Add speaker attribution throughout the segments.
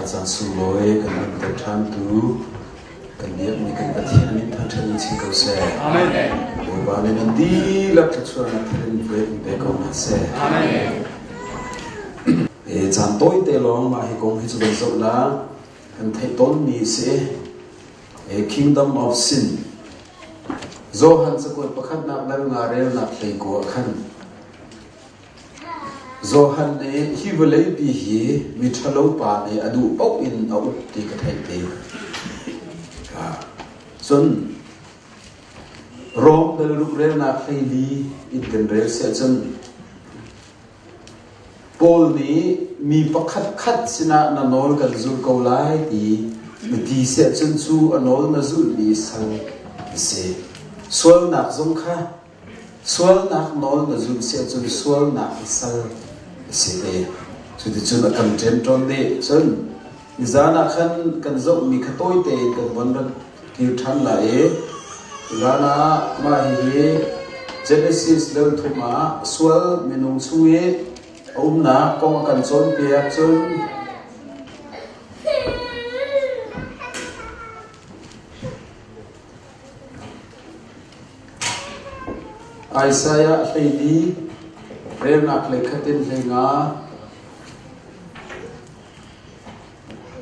Speaker 1: Caan sunglawi kan hmanter ṭhantu kan biakmi kan Pathian min thangṭhat in chim ko seh.
Speaker 2: Amen.
Speaker 1: Bawipa nih nan dihlak thluachuahnak thar in pek in pe ko hna seh.
Speaker 2: Amen.
Speaker 1: E caan tawite lawng mah hi kong hi cu kan zoh la kan theih tawnmi si. E Kingdom of Sin. Johan cakuat pakhatnak dal nga relnak hlei ko ah khan Johan nih hi vawleipi hi miṭhalo pa nih a duh paoh in a uk ti ka theih ti. Cun Rom dal rukrelnak 14 in kan rel siah cun Paul nih mi pakhatkhat sinah na nawl kan zul ko lai ti na ti siah cun cu a nawl na zulhmi sal a si. Sualnak zong kha Sualnak nawl na zulh si ahcun sualnak i sal a si te. Cuticun a kan ṭemṭawn dih. Cun nizaan ah khan kan zohmi kha tawi tein kan von rak kir ṭhan lai i zan ah mah hihi Genesis dal thum ah sual minung chung i a umnak kong a kan cawnpiak. Cun Isaiah 14 relnak hlei-khat in 15,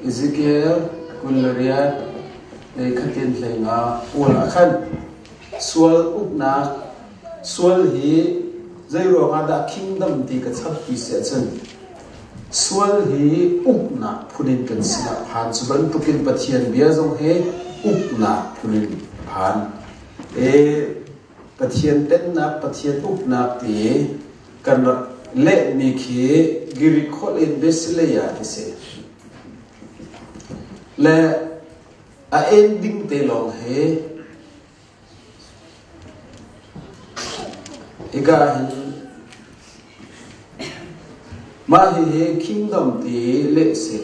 Speaker 1: Ezekiel 28 hlei-khat in 15 pawl ah khan sual uknak sual hi zeiruangah dah kingdom ti ka chap ti si ahcun sual hi uknak phun in kan sinah phan. Cu bantukin Pathian bia zong hi uknak phun in phan. Pathian pennak, Pathian uknak ti kan rak lehmi khi Greek holh in Basileia ti si. Le a ending te lawng hi hika hin mah hihi kingdom ti leh si.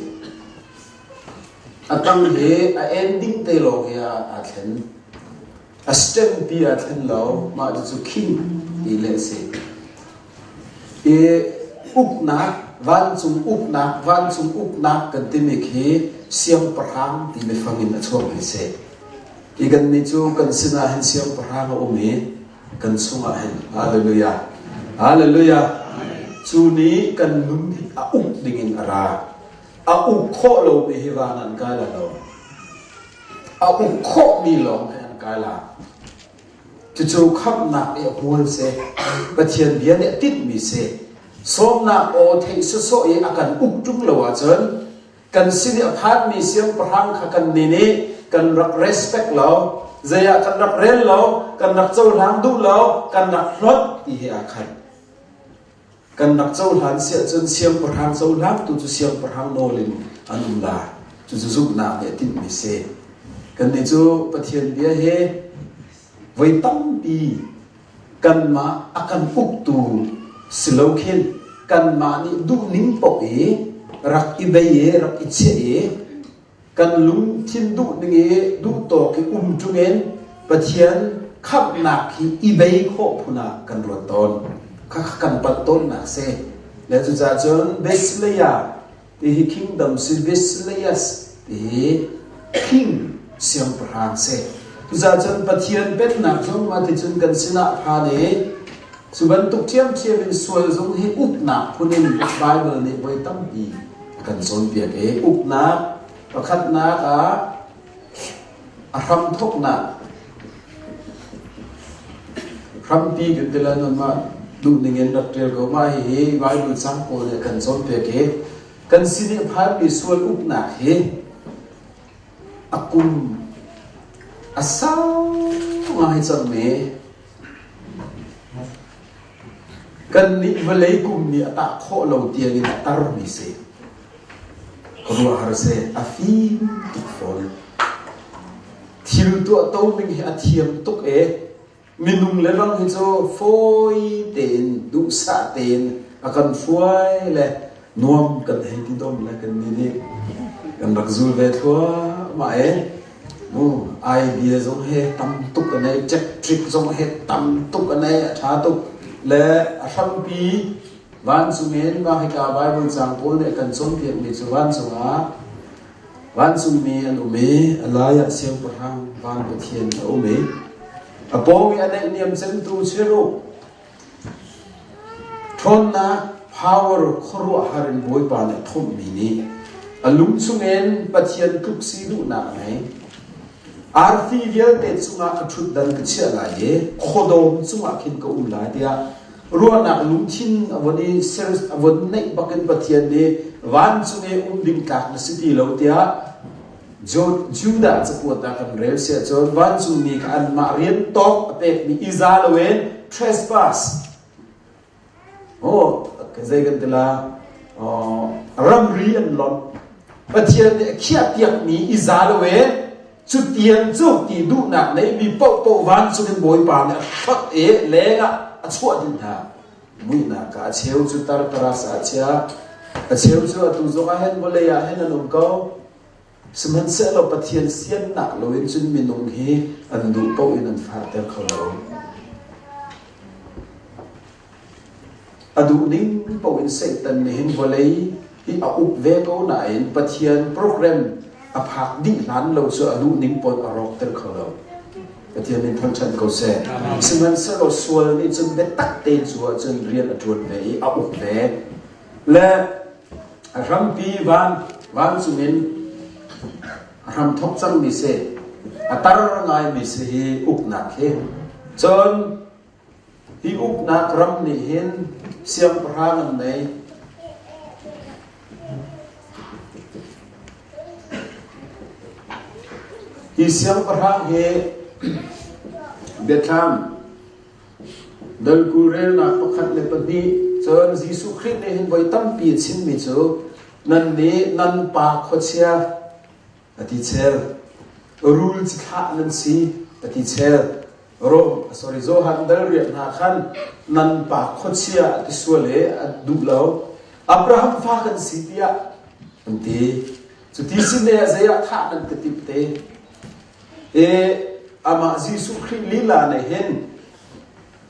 Speaker 1: A tang hi a ending te lawng hi aa thlen. A stem pi aa thlen lo. Mah cucu king ti leh si. I uknak, vancung uknak, vancung uknak kan timi khi siangpahrang ti biafang in a chuakmi si. Hi kan nih cu kan sinah hin siangpahrang a um i kan chungah hin hallelujah hallelujah cu nih kan nun hi a uk dingin a ra. A uk khawh lomi hi van an kai la lo. A uk khawhmi lawng hi an kai la. Cucu khamhnak i a hmual si. Pathian bia nih a tinhmi si. Sawmnak aw theih sawsawh i a kan uk ṭung lo ahcun kan sin i a phanmi siangpahrang kha kan nih nih kan rak respect lo, zei ah kan rak rel lo, kan rak cohlang duh lo, kan rak hlawt ti he aa khat. Kan rak cohlan si ahcun siangpahrang cohlangtu cu siangpahrang nawl in an um la. Cucu zumhnak nih a tinhmi si. Kannih cu Pathian bia he voi tampi kanmah a kan uktu si lo khin kanmah nih duhning paoh i rak i bei i rak i chiah i kan lungthin duhning i duhtawk i um ṭungin Pathian khamhnak hi i bei khawh phun ah kan ruat tawn. Khakha kan palh tawnnak si. Le cucaah cun Basileia ti hi kingdom si Basileus ti hi king siangpahrang si. Cucaah cun Pathian pennak zong mah ti cun kan sinah phan i cu bantuk ṭhiamṭhiam in sual zong hi uknak phun in Bible nih voi tampi a kan cawnpiak i uknak pakhatnak ah a hramthawknak hrampi kan ti lai mah duhning in rak ṭial ko. Mah hihi Bible cang pawl nih a kan cawnpiak i kan sin i a phanmi sual uknak hi a kum a sau ngai cangmi Kannih vawlei kum nih a tah khawh lo tiangin a tarmi si. Khuaruahhar seh, a fim tuk fawn. Thil tuahto ning hi a thiam tuk e. Minung le rang hi cu fawi tein, duhsah tein a kan hruai le nuam kan hei ti dom le kan nih nih kan rak zul ve thluahmah e. Mu idea zong he tam tuk a nei, trick zong he tam tuk a nei, a ṭha tuk. Le a hrampi vancung in mah hika Bible caang pawl nih a kan cawnpiakmi cu vancung ah Vancungmi an um i a lai ah siangpahrang van Pathian a um i a pawng i a naihniam cemtu cherub ṭhawnnak power khuaruahhar in Bawipa nih a thawmhmi nih a lung chungin Pathian tluk si duhnak a ngei. Arfi vialte cungah a ṭhutdan ka chiah lai i khuadawm cungah khin ka um lai tiah ruahnak lungthin a von i ser a von neih bakin Pathian nih vancung i um ding tlak na si ti lo tiah Judah cakuat ah kan rel si ahcun vancungmi kha anmah rian tawk a pekmi i za loin trespass Oh, zei kan ti la ramri an lonh. Pathian nih a khiahpiakmi i za loin cutiang cu ti duhnak neimi paohpaoh vancung in Bawipa nih a hrot i lengah a chuah dih hna. Muihnak ah a cheu cu Tartaras ah a chia, a cheu cu atu zong ah hin vawlei ah hin an um ko. Sihmanhsehlaw Pathian siannak loin cun minung hi an duh paoh in an fahter kho lo. A duh ning paoh in Satan nih hin vawlei hi a uk ve ko nain Pathian program a phak dih hlan lo cu a duh ning paoh a rawkter kho lo. Pathian nih thangṭhat ko seh. Sihmanhsehlaw sual nih cun biatak tein cu ahcun rian a ṭuan ve i a uk ve. Le A hrampi van vancung in a hram thawk cangmi si, a tar ngaimi si hi uknak hi. Cun hi uknak ram nih hin siangpahrang an nei. Hi siangpahrang hi biathlam Dalku relnak pakhat le pahnih cun Jesuh Khrih nih hin voi tampi a chimmi cu nan nih nan pa khuachia a ti chel, rul cithlah nan si a ti chel. Rom, sorry, Johan dal riat hna khan nan pa khuachia a ti sual i a duh lo. Abraham fa kan si tiah an ti. Cu ti sin ah zei ah thah nan ka timh te? I amah Jesuh Khrih lila nih hin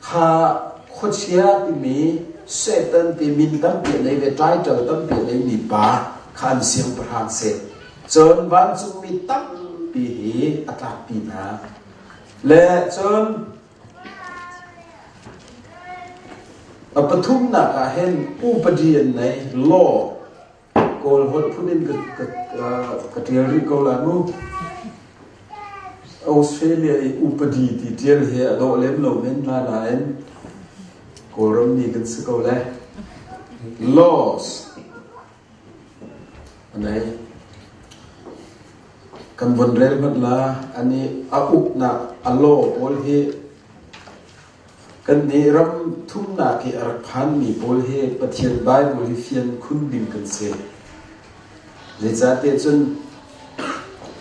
Speaker 1: kha khuachia timi Satan ti min tampi a nei ve title tampi a neimi pa kha an siangpahrang si. Cun vancungmi tampi hi a tlakpi hna. Le cun a pathumnak ah hin upadi an nei law Kawl holh phun in ka ṭial rih ko lai mu. Australia i upadi ti ṭial hi a dawh lem lo men la nain Kawlram mi kan si ko le. Laws anei kan von rel hmanh la ani a uknak a law pawl hi Kannih ram thumnak i a rak phanmi pawl hi Pathian Baibal hi fian khun ding kan si. Zeicahtiah cun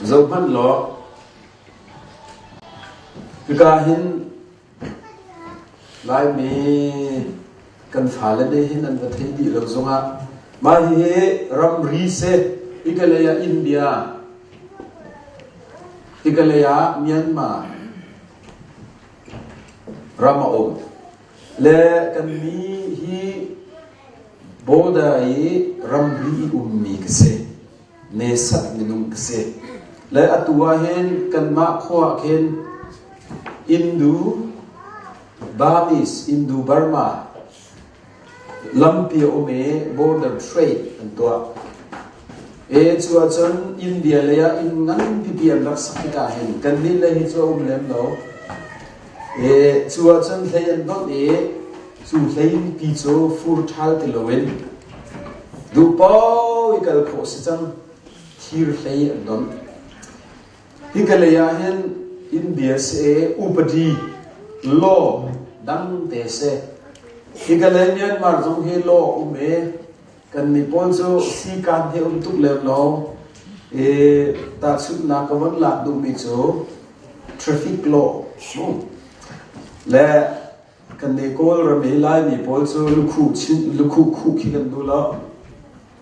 Speaker 1: zohhmanh law hika hin Laimi kan fale nih hin an va thei dih lo zongah mah hihi ramri si hika lei ah India hika lei ah Myanmar Ram a um. Le kannih hi border i ramri i ummi ka si. Nesat minung ka si. Le atu ah hin kanmah khua ah khin Hindu, Burmese, Hindu Burma lampi a um i border trade an tuah. E cu ahcun India lei ah inn ngan pipi an rak sak tikah hin kannih lei hi cu a um lem lo. E cu ahcun hlei an donh i cu hlei pi cu fur ṭhal ti loin duh paoh i kal khawh si cang. Thir hlei an donh. Hika lei ah hin India si upadi law dang te si. Hika lei Myanmar zong hi law um i kan mi pawl cu sikan hi um tuk lem lo. I tahchunhnak ka von lak duhmi cu traffic law le kan nih Kawlram i Laimi pawl cu lukhuh chin lukhuh khuh khi kan duh lo.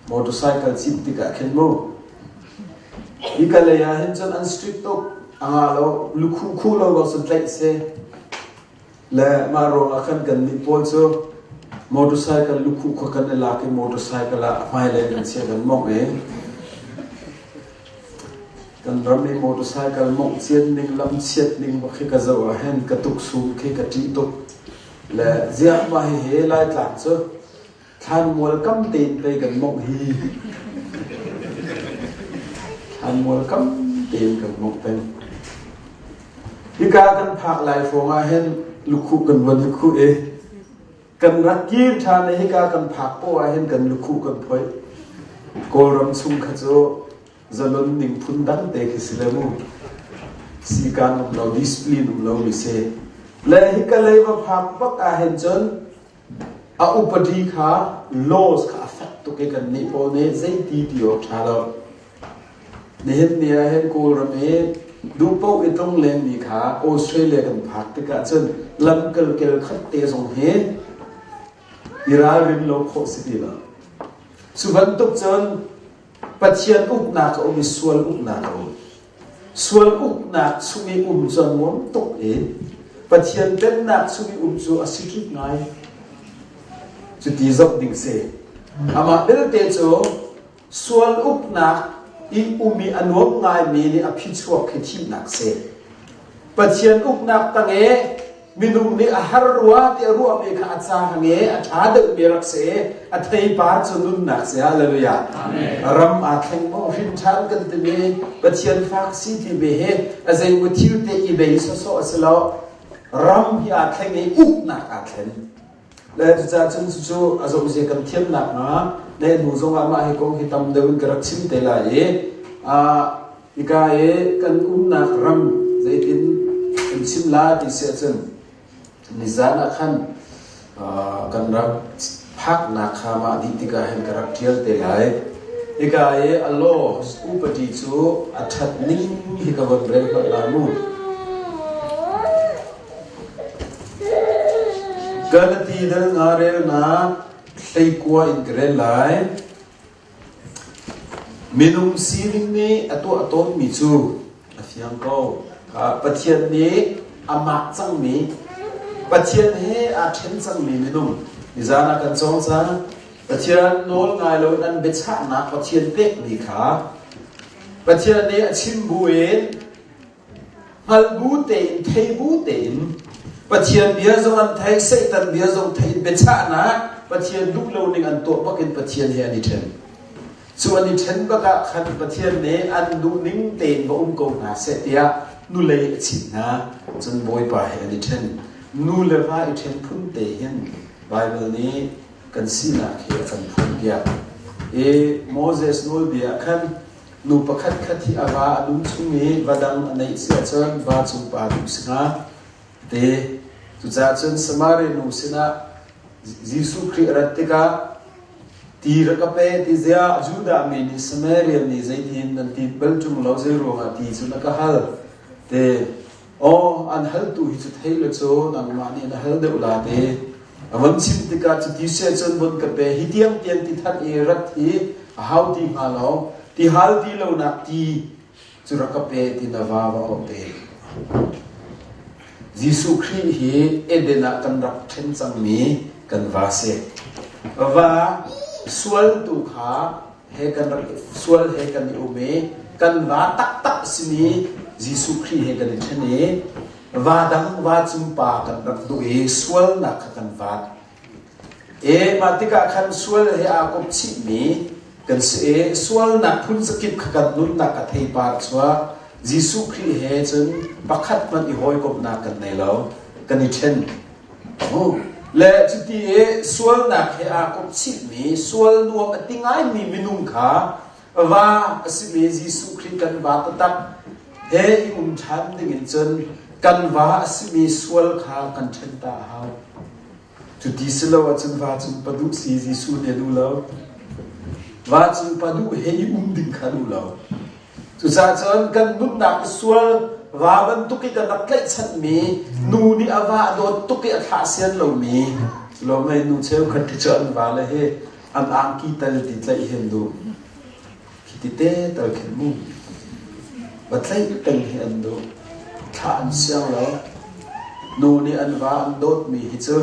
Speaker 1: Motorcycle cit tikah khin mu. Hika lei ah hin cun an strict tuk. A ngah lo lukhuh khuh lo bak cun tlaih si. Le mah ruang ah khan kan nih pawl cu motorcycle lukhuh kha kan i lak i motorcycle ah hmailei kan chia kan mongh i. Kan ram i motorcycle mongh cian ning, lam chiat ning bak hi ka zoh ah hin ka tuksum khi ka ṭih tuk. Le ziah mah hihi Laitlang cu thlanmual kam tein pei kan mongh hi. Thlanmual kam tein kan mongh peng. Hika kan phak lai hrawng ah hin lukhuh kan von i khuh i kan rak kir ṭhan i hika kan phak poah ah hin kan lukhuh kan phoih. Kawlram chung kha cu zalon ning phun dang te khi si le mu. Sikan um lo, discipline um lo mi si. Le hika lei va phak bak ah hin cun a upadi kha laws kha a fek tuk i kan nih pawl nih zeiti ti awk ṭha lo. Nihin ni ah hin Kawlram i duhpaoh i tlung lengmi kha Australia kan phak tikah cun lamkal kel khat te zong hi i ralrin lo khawh si ti lo. Cu bantuk cun Pathian uknak a um i sual uknak a um. Sual uknak chung i um cu a nuam tuk i Pathian pennak chung i um cu a si ṭit ngai. Cuti zoh ding si. Amah belte cu Sual uknak i um i a nuam ngaimi nih a phichuak khi thihnak si. Pathian uknak tang i minung nih a har rua ti a ruahmi kha a caang i a ṭha deuhmi rak si i a theipar cu nunnak si. Hallelujah. Ram aa thleng maw hrin ṭhan kan timi Pathian fak si timi hi a zeimaw thil te i bei sawsawh a si lo. Ram hi aa thleng i uknak aa thlen. Le cucaah cun cucu a zohzia kan thiam nakhnga na hnu zongah mah hi kong hi tam deuh in ka rak chim te lai i hika i kan umnak ram zeitin kan chim la ti si ahcun nizan ah khan kan rak phaknak kha mah dih tikah hin ka rak ṭial te lai. Hika i a law upadi cu a ṭhat ning hi ka von rel hmanh la mu. Galati dal nga relnak hleikua in ka rel lai. Minung sining nih a tuah tawnmi cu a fiang ko. Pathian nih amah cangmi, Pathian he aa ṭhen cangmi minung, nizan ah kan cawng cang, Pathian nawl ngai loin an biachahnak Pathian pekmi kha Pathian nih a chim buin Hngalh bu tein, thei bu tein, Pathian bia zong an theih, Satan bia zong theih in biachahnak Pathian duh lo ning an tuah bak in Pathian he an i ṭhen. Cu an i ṭhen bak ah khan Pathian nih an duh ning tein va um ko hna seh tiah nulei a chimh hna. Cun Bawipa he an i ṭhen. Nu le va i ṭhen phun te hin Baibal nih kan sinak hi a kan phuanpiak. I Moses nawlbia ah khan Nu pakhatkhat hi a va a dum chung i va dang a neih si ahcun va cung pa duh si hnga ti. Cucaah cun Samaria nu sinah Jesuh Khrih a rat tikah ti rak ka pe ti ziah Judah mi nih Samaria mi zeitin nan ti bal ṭung lo zei ruangah ti cu na ka hal ti. Aw an haltu hi cu thei le cu nangmah nih na hal deuh la ti. A von chim tikah cuti si ahcun von ka pe hi tiang tiang ti than i rat hi a hau ti hnga lo ti hal ti lonak ti cu rak ka pe ti na va va auh te. Jesuh Khrih hi Eden ah kan rak ṭhen cangmi kan va si. Va sual tu kha he kan rak sual he kan i um i kan va taktak simi Jesuh Khrih he kan i ṭhen i va dang va cung pa kan rak duh i sualnak kha kan vat. E mah tikah khan sual he aa kop chihmi kan si i sualnak phun zakip kha kan nunnak a theipar chuak Jesuh Khrih he cun pakhat hmanh i hawikomhnak kan nei lo kan i ṭhen. Le cuti i sualnak he aa kop chihmi, sual nuam a ti ngaimi minung kha va a simi Jesuh Khrih kan va taktak he i um ṭhan dingin cun kan va a simi sual kha kan ṭhen ta a hau. Cuti si lo ahcun va cung pa duh si Jesuh nih a duh lo. Va cung pa duh he i um ding kha a duh lo. Cucaah cun kan nunnak sual va bantuk i kan rak tlaihchanhmi nu nih a va a dawt tuk i a thlah sian lomi lawmei nu cheukhat khi cu an vale hi an angki tal ti tlaih hi an duh. Khi ti te tal khin mu. Va tlaih peng hi an duh. Thlah an siang lo. Nu nih an va an dawtmi hi cu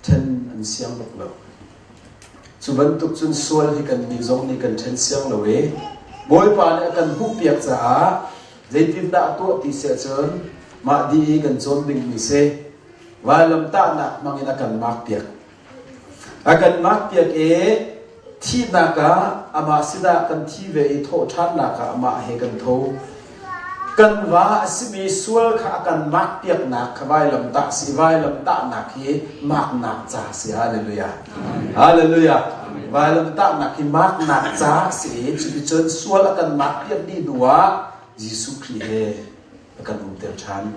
Speaker 1: ṭhen an siang bak lo. Cu bantuk cun sual hi kannih zong nih kan ṭhen siang lo i. Bawipa nih a kan hmuhpiak caah zeitindah a tuah ti si ahcun mah dih i kan cawn dingmi si. Vailamtahnak hmangin a kan makpiak. A kan makpiak i thihnak ah amah sinah kan thi ve i thawhṭhannak ah amah he kan tho. Kan va a simi sual kha a kan makpiaknak kha vailamtah si vailamtahnak hi maknak ca si. Hallelujah. Hallelujah. Vailamtahnak hi maknak ca si i cuticun sual a kan makpiak dih hnu ah Jesuh Khrih he a kan umter ṭhan.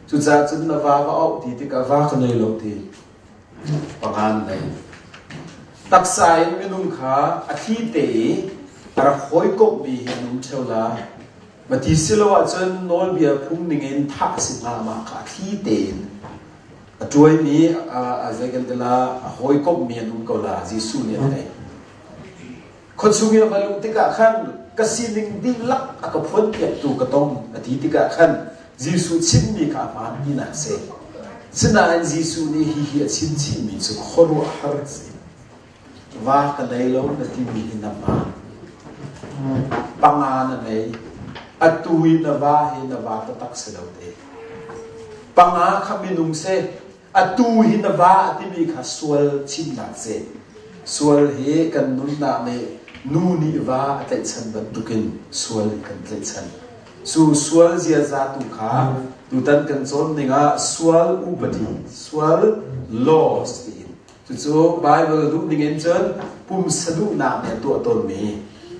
Speaker 1: Cucaah cun na va va auh ti tikah va ka nei lo ti pangan nei. Taksa in minung kha a thli te i a rak hawikomhmi hi an um ṭheo la. Ma ti si lo ahcun nawlbia phung ningin thah a si hnga mah kha a thli tein a ṭuaimi a zei kan ti la a hawikomhmi an um ko la Jesuh nih a theih. Khuachung i a va luh tikah khan ka sining dihlak a ka phuanpiaktu ka tong a ti tikah khan Jesuh chimmi kha a hmaan tinak a si. Sinain Jesuh nih hihi a chim chihmi cu khuaruahhar a si. Va ka nei lo na timi hi na hmaan. Panga na nei. Atu i na va hi na va taktak si lo te. Panga kha minung si. Atu hi na va a timi kha sual chimnak si. Sual hi kan nunnak nih nu nih va a tlaihchan bantukin sual hi kan tlaihchan. Cu sual ziaza tu kha tutan kan cawn ning ah sual upadi, sual laws tiin. Cucu Bible duh ning in cun pumsa duhnak nih a tuah tawnmi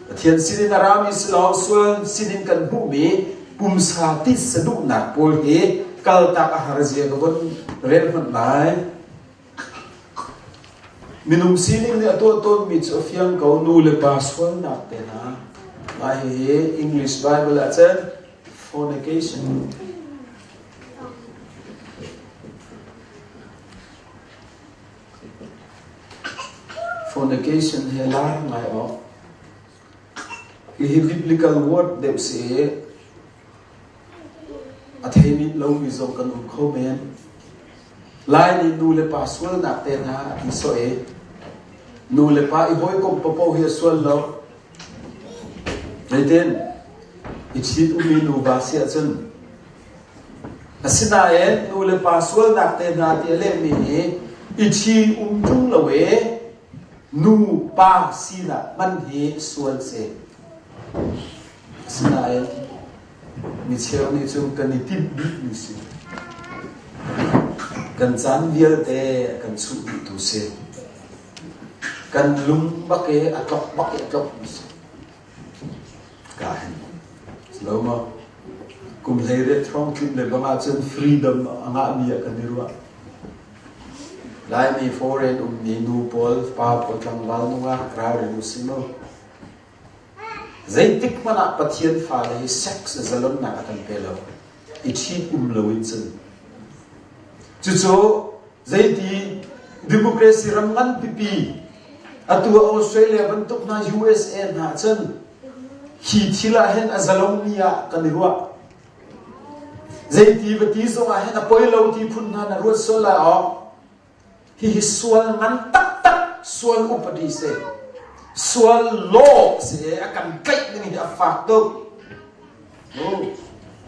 Speaker 1: Pathian sinin a rami si lo sual sinin kan hmuhmi pumsa titsa duhnak pawl hi kaltak a har zia ka von rel hmanh lai. Minung sining nih a tuah tawnmi cu a fiang ko nu le pa sualnak te hna. Mah hihi English Bible ah cun fornication. Fornication hi lar ngai awk. Hihi biblical word deuh si i a theimi lomi zong kan um kho men. Lai nih nu le pa sualnak te hna a ti sawh i nu le pa i hawikom paoh hi a sual lo. Zeitin? I ṭhit ummi nuva si ahcun Asinain nu le pa sualnak te hna ti a lehmi hi i ṭhi um ṭung lo i nu pa sinak hman hi sual si. Asinain mi cheu nih cun kan i timh bikmi si. Kan caan vialte a kan chuh dihtu si. Kan lung bak i a tlok bak i a tlokmi si. Ka hen. Lo maw? Kum 18 hrawng tlin le bang ahcun freedom a ngahmi ah kan i ruah. Laimi foreign ummi nu pawl, pa pawl, tlangval nungak ralring usih mu. Zeitik hmanh ah Pathian fale hi sex zalonnak a kan pe lo. I ṭhit um lo in cun. Cucu zeiti democracy ram ngan pipi atu Australia bantuk hna USA hna cun hi thil ah hin a zalongmi ah kan i ruah. Zeiti va ti zong ah hin a poi lo ti phun hna na ruat sual lai awk. Hihi sual ngan taktak sual upadi si. Sual law si i a kan tlaih ding hi a fak tuk. Oh,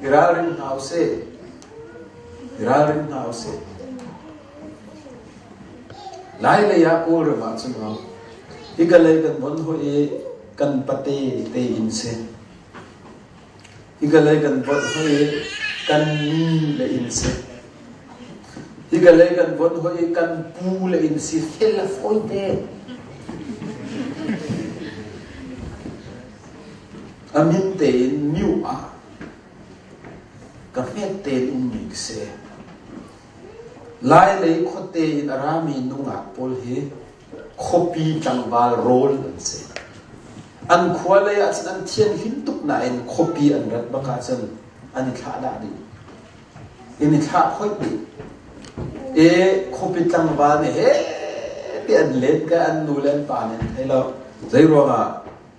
Speaker 1: i ralring hna usih. I ralring hna usih. Lai lei ah Kawlram ah cun hika lei kan von hoi i kan pate te in si. Hika lei kan von hoi i kan ni le inn si. Hika lei kan von hoi i kan pu le inn si fel a fawi te. A min tein miu ah ka hmet tein ummi ka si. Lai lei khuate in a rami nungak pawl hi khuapi tlangval rawl an si. An khua lei ah cun an thianhlim tuk nain khuapi an rat bak ahcun an i thlahdah dih. In i thlah khoih dih. E khuapi tlangval nih he ti an len ka an nu le an pa nih an thei lo. Zei ruangah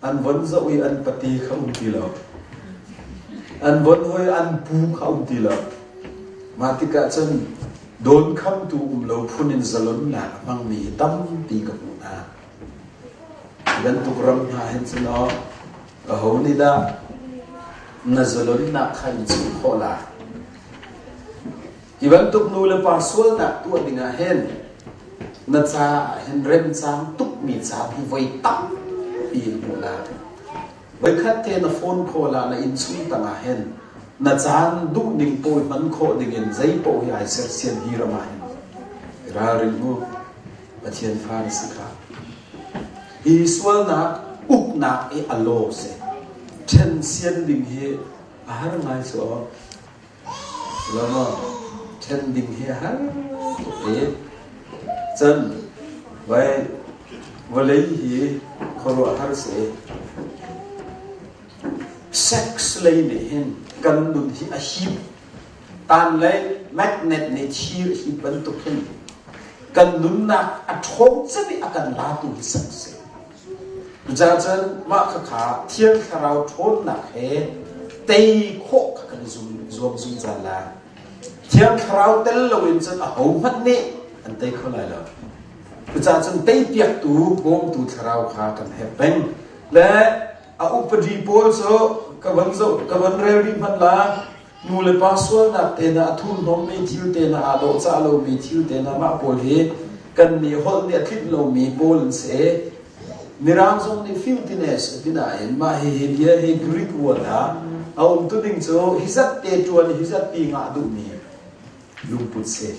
Speaker 1: an von zoh i an pati kha um ti lo. An von hoi an pu kha um ti lo. Mah tikah cun dawnkhamtu um lo phun in zalonnak a hmangmi hi tampi ka hmuh hna. Hi bantuk ram hna hin cun aw. Aho nih dah na zalonnak kha in chuh khawh lai? Hi bantuk nu le pa sualnak tuah dingah hin na caah hin remcang tukmi caan hi voi tampi in hmuh lai. Voikhat te na phone call ah na innchung tangah hin na caan duhning pawi hman khawh dingin zei paoh hi ai sersiam hi ram ah hin ralring mu. Pathian fa na si kha. Hi sualnak uknak i a law si. Ṭhen sian ding hi a har ngai cu aw. Lama ṭhen ding hi a har tuk i cun vai vawlei hi khuaruahhar si. Sex lei nih hin kan nun hi a hip. Tan lei magnet nih thir hip bantuk hin kan nunnak a ṭhawng cem i a kan latu hi sex si. Cucaah cun mah khakha Thiang Thlarau ṭhawnnak he tei khawh kha kan i zuam zungzal lai. Thiang Thlarau tel loin cun ahohmanh nih an tei kho lai lo. Cucaah cun teipiaktu bawmtu Thlarau kha kan herh peng. Le a upadi pawl cu ka van zoh ka van rel rih hmanh la nu le pa sualnak te hna a thurhnawmmi thil te hna aa dawhcah lomi thil te hna mah pawl hi kan nih holh nih a tlinh lomi pawl an si. Mirang zong nih filthiness a ti nain mah hihi bia hi Greek word ah a umtu ding cu hi zat te ṭuan hi zat pi ngah duhmi lungput si.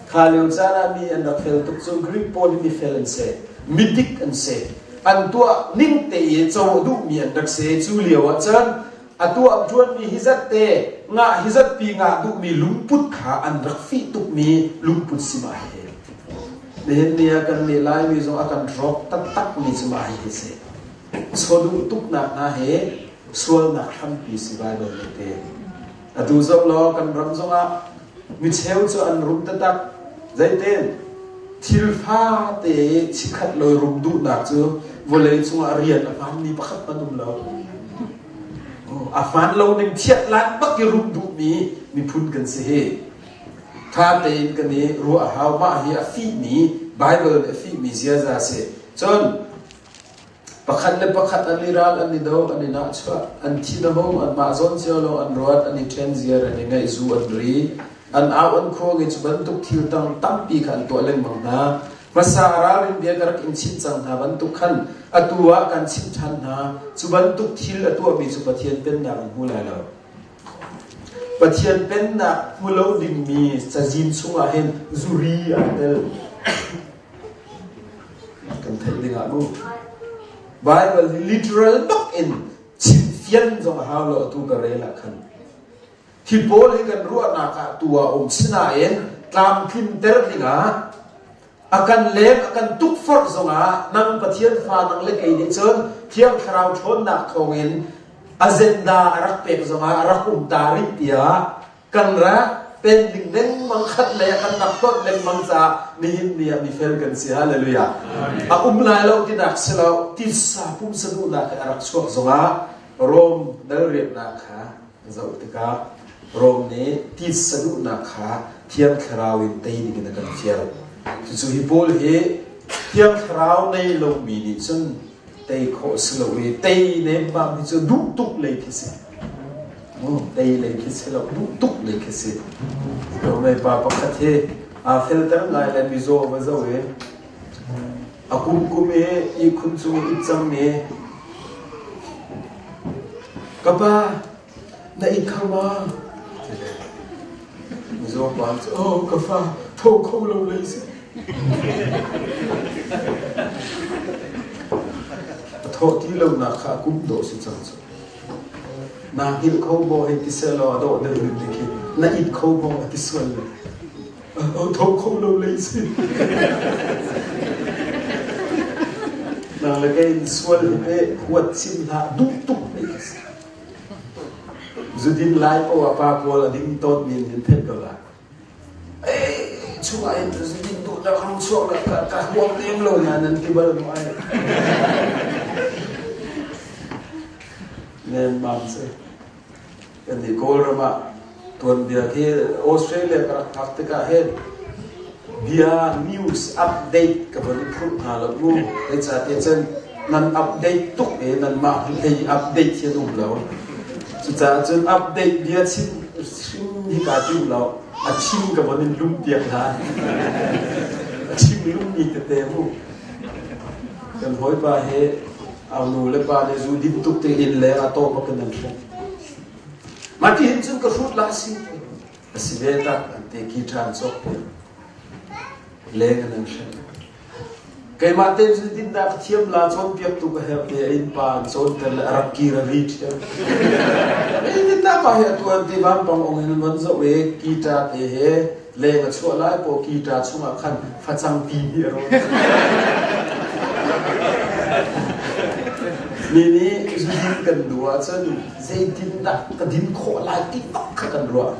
Speaker 1: Kha lio caan ah mi an rak fel tuk cu Greek pawl hi mifel an si, midik an si. An tuah ning te i co a duhmi an rak si. Cu lio ah cun a tuah ṭuanmi hi zat te ngah hi zat pi ngah duhmi lungput kha an rak fih tukmi lungput si mah hi. Nihin ni ah kan nih Laimi zong a kan rawk taktakmi cu mah hi si. Chaw tuknak hna hi sualnak hrampi si Baibal nih ti. Atu zoh law kan ram zongah micheu cu an rum taktak. Zeitin? Thil fate chikhat lo rum duhnak cu vawlei cungah rian a hmaanmi pakhat hmanh um lo. A hmaan lo ning thiat lan bak i rum duhmi miphun kan si hi. Tha tein kan i ruah a hau. Mah hi a fihmi Baibal nih a fihmi ziaza a si. Cun Pakhat le pakhat an i ral, an i do, an i nahchuah, an thin a hung, anmah zawn cio lawng an ruat, an i ṭhen ziar, an i ngaih, zu an ri, an au an khuang i cu bantuk thil tang tampi kha an tuah lengmang hna. Hmasa ralrin bia ka rak in chimh cang hna bantuk khan atu ah kan chimh ṭhan hna. Cu bantuk thil a tuahmi cu Pathian Pennak an hmu lai lo. Pathian Pennak hmu lo dingmi cazin chungah hin zuri aa tel. Kan theih dingah mu. Bible hi literal bak in chimfian zong a hau lo atu ka rel ah khan. Hi pawl hi kan ruahnak ah tu ah um sinain tlamtlinter dingah a kan lem a kan tukforh zongah nang Pathian fa nang le kei nih cun Thiang Thlarau ṭhawnnak thawngin agenda a rak pek zongah a rak um ta rih tiah kan rak pen ding lengmang khat lei ah kan rak hlawt lengmang caah nihin ni ah mifel kan si. Hallelujah. A um lai lo tinak si lo, titsa pumsa duhnak he a rak chuak zongah Rom dal riannak kha zoh tikah Rom nih titsa duhnak kha Thiang Thlarau in tei ding in a kan fial. Cucu hi pawl hi Thiang Thlarau nei lomi nih cun tei khawh si lo i tei nemmam hi cu duh tuk lei khi si. Tei lei khi si lo, duh tuk lei khi si. Romei pa pakhat hi aa felter ngai le mizaw va zoh i a kum kum i ihkhun cung i it cangmi ka pa na it kho ma? Mizaw pa cu oh ka fa tho kho lo lei si. A thawh ti lonak kha a kum dawh si cang cu. Naa hngilh kho maw hei ti sehlaw a dawh deuh rin ti khi na it kho maw a ti sual le tho kho lo lei si. Nang le kei in sual hi pe huat chim hlah duh tuk mi ka si. Zudin lai poah pa pawl a ding tawn mi in theih ko lai. Chungah in zudin duhnak rung chuak le ka huam lem lo na nan ti bal maw ai. Nen mam si. Kan i Kawlram ah tuanbia khi Australia ka rak phak tikah hin bia news update ka von i phurh hna lo mu. Zeicahtiah cun Nan update tuk i nanmah hlei update hi an um lo. Cucaah cun update bia chim hrim hi kaa tim lo. A chim ka von in lum piak hna. A chim lummi tete mu. Kan hawipa hi au nu le pa nih zu din tuk te inn leng ah tawh bak in an hruk. Mah ti hin cun ka hrut la si. A si ve tak an te guitar an cawk piak. Leng in an hrem. Keimah tein cun dinnak ka thiam la cawnpiaktu ka herh ti a innpa an cawnter le a rak kir a ri ṭhiam. Dinnak pa hi atu an ti vampang ong in an van zoh i guitar te he leng a chuah lai paw guitar chungah khan facang pi nih a rawn. Mi nih zudin kan duh ahcun zeitindah ka din khawh lai ti bak kha kan ruah.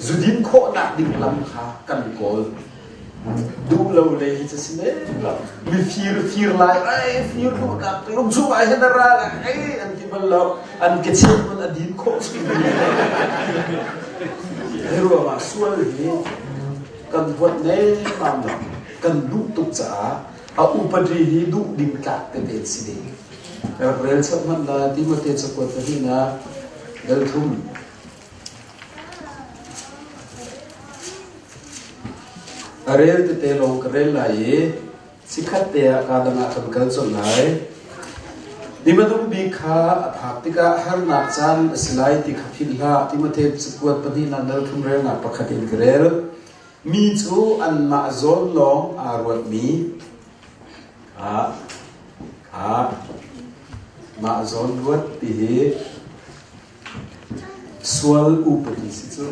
Speaker 1: Zudin khawhnak ding lam kha kan kawl. Duh lo le hi cu si men lo. Mifir fir lai, ai fir duhnak lungchung ah hin a ra lai, ai an ti bal lo. An ke cheu hmanh a din khawh chung. Hi ruangah sual hi kan huat nemmam lo. Kan duh tuk caah a upadi hi duh ding tlak tete si ding. Rak rel chap hmanh la Timote cakuat pahnihnak dal thum. A rel tete lawng ka rel lai i chikkhat te ah kaa dang ah kan kal colh lai. Ni hmanung bik kha a phak tikah harnak caan a si lai ti kha philh hlah. Timote cakuat pahnihnak dal thum relnak pakhat in ka rel. Mi cu anmah zawn lawng aa ruatmi kha kha mah zawn ruat ti hi Sual upadi si cu.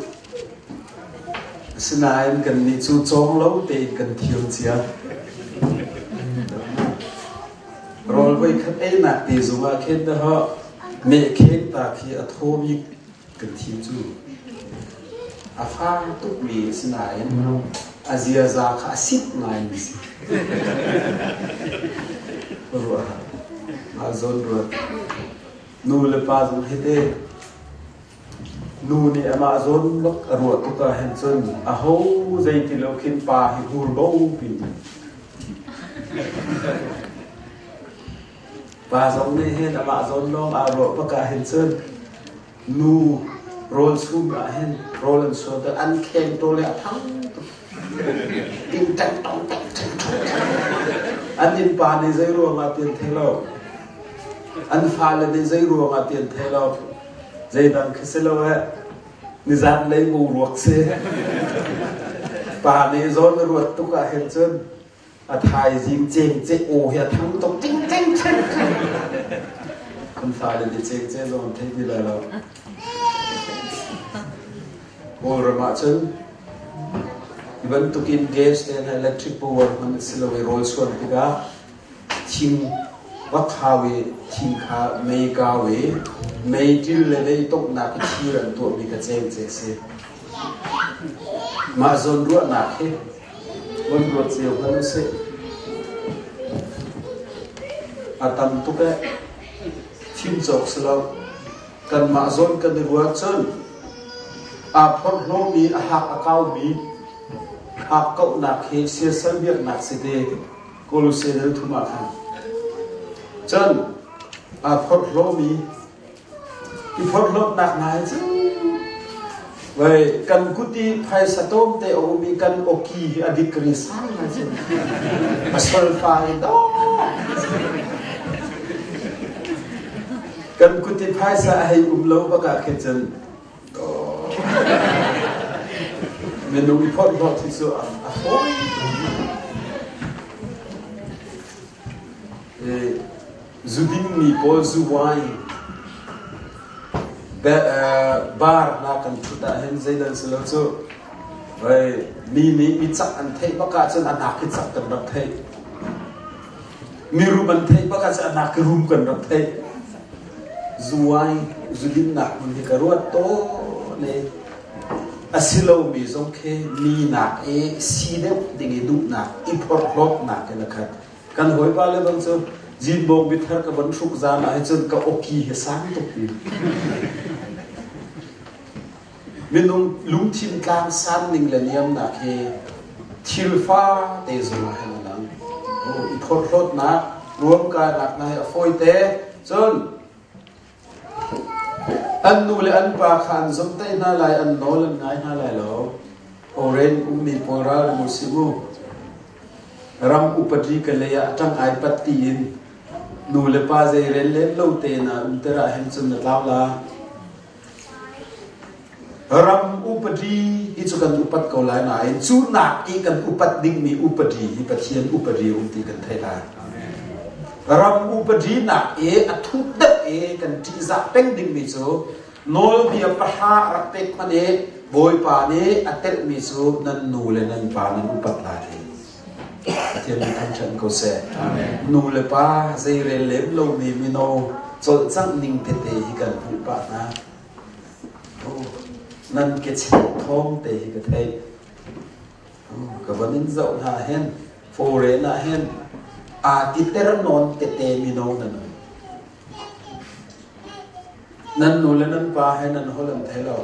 Speaker 1: Asinain kannih cu cawng lo tein kan thiam cia. Rawl voikhat einak te zongah khin dahawh meh kheng ta khi a thaw bik kan thim cu. A fang tukmi asinain a ziaza kha a sip ngaimi si. Ruah ah zawn ruat. Nu le pa zong hi te nu nih amah zawn bak a ruah tuk ah hin cun aho zei ti lo khin pa hi hur bo pin pa zong nih hin amah zawn lawng aa ruah bak ah hin cun nu rawl chum ah hin rawl an suan an kheng to le a thang tuk ting teng tong teng teng an innpa nih zei ruangah ti an thei lo an fale nih zei ruangah ti an thei lo zeidang khi si lo eh nizan lei boruak si pa nih zawn a ruat tuk ah hin cun a thaizing cengce aw hi a thang tuk ting ting ting kan fale nih cengce zong an thei ti lai lo Kawlram ahcun hi bantukin gas le electric power hman a si lo i rawl chuan tikah thing va khau i thing kha mei kau i meiṭil le meitonghnak i thir an tuahmi kha cengce a si. Mah zawnruahnak hi von ruat cio hmanh usih. A tam tuk eh. Thim cawk si lo. Kanmah zawn kan i ruat cun aa phorhlawmi, a hak a kaumi hakkauhnak hi siasal biaknak si te Kolose dal thum ah khan. Cun aa phorhlawmi i phorhlawtnak hna hi cu vai kan kut i phaisa tawm te a um i kan awki hi a degree sang ngai cu a solfa i dawh Kan kut i phaisa a hei um lo bak ah khin cun minung i phorhlawt hi cu a fawi Zu dingmi pawl zu wine bar hna kan thut ah hin zeidang si lo cu mi nih mi cak an theih bak ahcun a nak hi cak kan rak theih. Mirum an theih bak ahcun a nak rum kan rak theih. Zuai zudinnak hmun hi ka ruat tawn i a si lomi zong khi mi nak i si deuh ding i duhnak i phorhlawtnak in a khat. Kan hawipa le bang cu zinbawng bithar ka von hruk zan ah cun ka awki hi sang tuk ti. Minung lungthin tlang san ning le niamnak hi thil fate zongah hin a lang. I phorhlawtnak. Ruamkainak hna hi a fawite. Cun an nu le an pa kha an zomhtaih hna lai, an nawl an ngai hna lai lo. Oren ummi pawl ralring u sih mu. Ram upadi ka lei ah ṭang ai pat tiin nu le pa zeirel lem lo tein ah umter ah hin cun na tlau la. Ram upadi hi cu kan upat ko lai nain cu nak i kan upat dingmi upadi hi Pathian upadi a um ti kan theih lai. Ram upadi nak i a thuk deuh i kan ṭihzah peng dingmi cu nawlbia pahra rak pek hmanh i Bawipa nih a telhmi cu nan nu le nan pa nan upat lai ti. Pathian nih thangṭhat ko seh. Nu le pa zeirel lem lomi mino cawlcangh ning tete hi kan hmuh pah hna. Nan ke cheh thawng te hi ka theih. Ka van in zoh hna hin foreign ah hin aa titer nawn tete mino nan um. Nan nu le nan pa he nan holh an thei lo.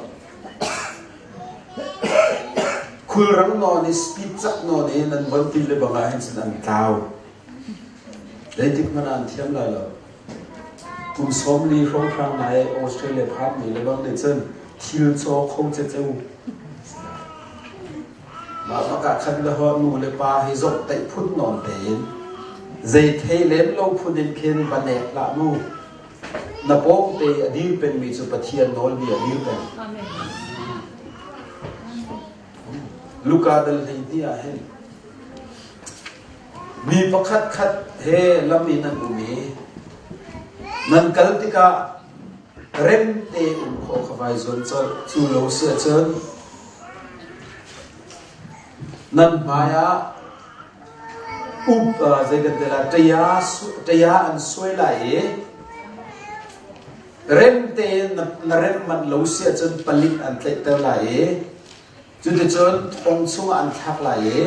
Speaker 1: Khulrang nawn i speed cak nawn i nan von ti le bang ah hin cun an tlau. Zeitik hmanh ah an thiam lai lo. Kum 40 hrawnghrang nai Australia phanmi le bang nih cun thil caw kho ceceu. Mah bak ah khan le ho nu le pa hi zomhtaih phun nawn tein zei thei lem lo phun in khin va nek hlah mu. Na pawngte a dir pengmi cu Pathian nawlbia a dir peng. Luka dal 12 ah hin mi pakhat khat he lam in an um i nan kal tikah rem te um khawh kha vai zuan colh. Cu lo si ahcun nan hmai ah up zei kan ti lai ṭaya an suai lai i rem tein na rem manh lo si ahcun palik an tlaihter lai i Cuticun thong chungah an thlak lai i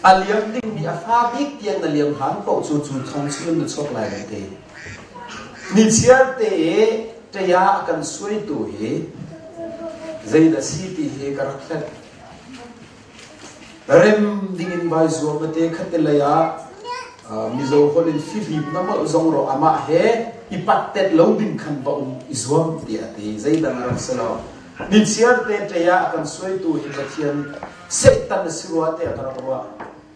Speaker 1: a liam dingmi a fa bik tiang na liam hlan paoh cu cu thong chungin na chuak lai an ti. Nichiar te i ṭaya a kan suaitu hi zeidah si ti hi ka rak hlet. Rem dingin vai zuam a te khat te lei ah Mizo holh in fihlim na molh zong rawh amah he i pattet lo ding khan va um i zuam tiah a ti. Zeidang a rak si lo. Nichiar te ṭei ah a kan suaitu hi Pathian Satan a si rua tiah ka rak ruah.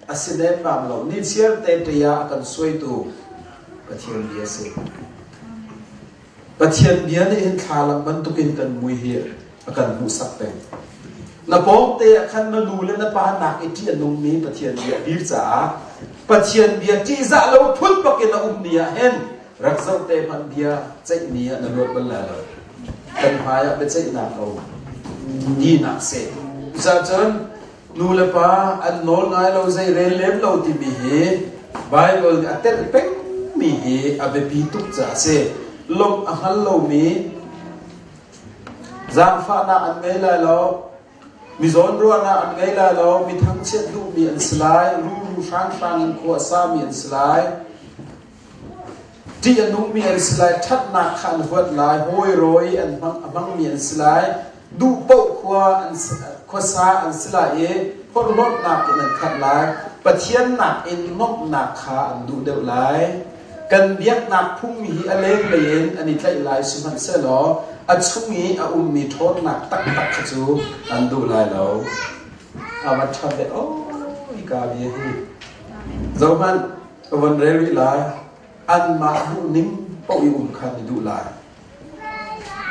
Speaker 1: A si nemmam lo. Nichiar te ṭei ah a kan suaitu Pathian bia a si. Pathian bia nih hin thlalang bantukin kan mui hi a kan hmuhsak peng. Na pawngte ah khan na nu le na pa nak i ṭih a nungmi Pathian bia a dir caah Pathian bia ṭihzah lo phun bakin a um ni ah hin rak zoh te hmanh bia ceihmi ah na luat bal lai lo. Kan hmai ah biaceihnak a um. Dinak seh. Cucaah nu le pa an nawl ngai lo zei rel lem lo timi hi Bible nih a telh pengmi hi a biapi tuk caah a si. Lawmh a hngal lomi zaangfahnak an ngei lai lo, mi zawnruahnak an ngei lai lo, mi thangchiat duhmi an si lai, ruru hranghrang in khua a sami an si lai, Ṭih a nungmi an si lai, ṭhatnak kha an huat lai, hawi rawi an hmang, a hmangmi an si lai, duh paoh khua an khuasa an si lai i porhlawtnak in an khat lai. Pathian nakin nuamhnak kha an duh deuh lai. Kan biaknak phung hi a lenglei in an i tlaih lai sihmanhsehlaw a chung i a ummi ṭhawnnak taktak kha cu an duh lai lo. A va ṭha ve aw hika bia hi. Zohhmanh, Ka von rel rih lai. Anmah duhning paoh i um kha na duh lai.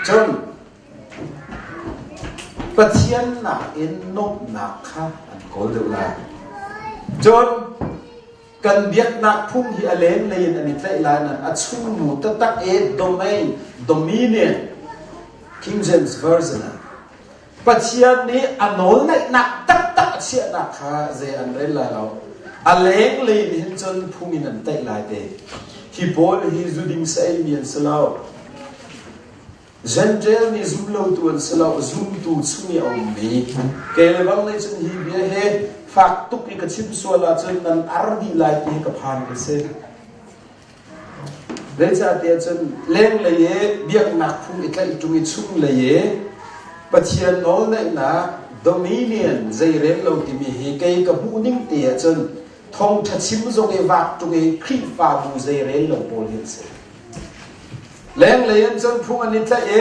Speaker 1: Cun Pathian nakin nuamhnak kha an kawl deuh lai. Cun kan biaknak phung hi a lenglei in an i tlaih lai nain a chungnu taktak i domain, dominion, King James Version ah Pathian nih a nawlngeihnak taktak a chiahnak kha zei an rel lai lo. A lenglei nih hin cun phung in an taih lai te. Hi pawl hi zuding saeimi an si lo. Gentile mi zumlotu an si lo, zumtu chung i a ummi. Kei le bang nih cun hi bia hi fak tuk i ka chim sual ahcun nan ar dih lai ti hi ka phan ka si. Zeicahtiah cun lenglei i biaknak phung i tlaih ṭung i chunglei i Pathian nawlneihnak dominion zeirel lo timi hi kei ka hmuh ning te ahcun Thawngṭha chim zong i vak ṭung i Khrihfabu zei rel lo pawl hi an si. Lenglei in cun phung an i tlaih i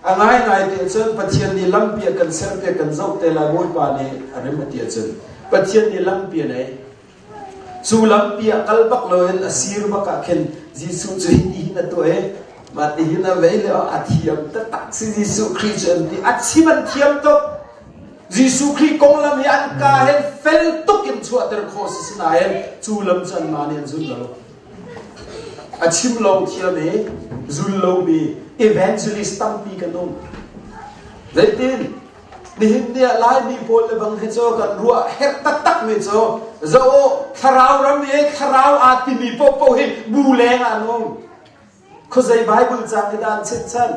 Speaker 1: a ngaingai ti ahcun Pathian nih lampi a kan serpiak kan zoh te lai Bawipa nih a rem a ti ahcun Pathian nih lampi a nei. Cu lampi ah kal bak loin a sir bak ah khin Jesuh cu hiti hin a tuah i mah ti hin a vei le a thiam taktak si Jesuh Khrih cu an ti. A chim an thiam tuk. Jesuh Khrih konglam hi an ka hen fel tuk in chuahter khawh si sinain cu lam cu anmah nih an zul lo. A chim lo thiam i zul lomi evangelist tampi kan um. Zeitin? Nihin ni ah Laimi pawl le bang hi cu kan ruah herh taktak mi cu zo thlarau ram i thlarau aa timi paohpaoh hi bu leng ah an um. Khuazei Bible cang hi dah an chimchan?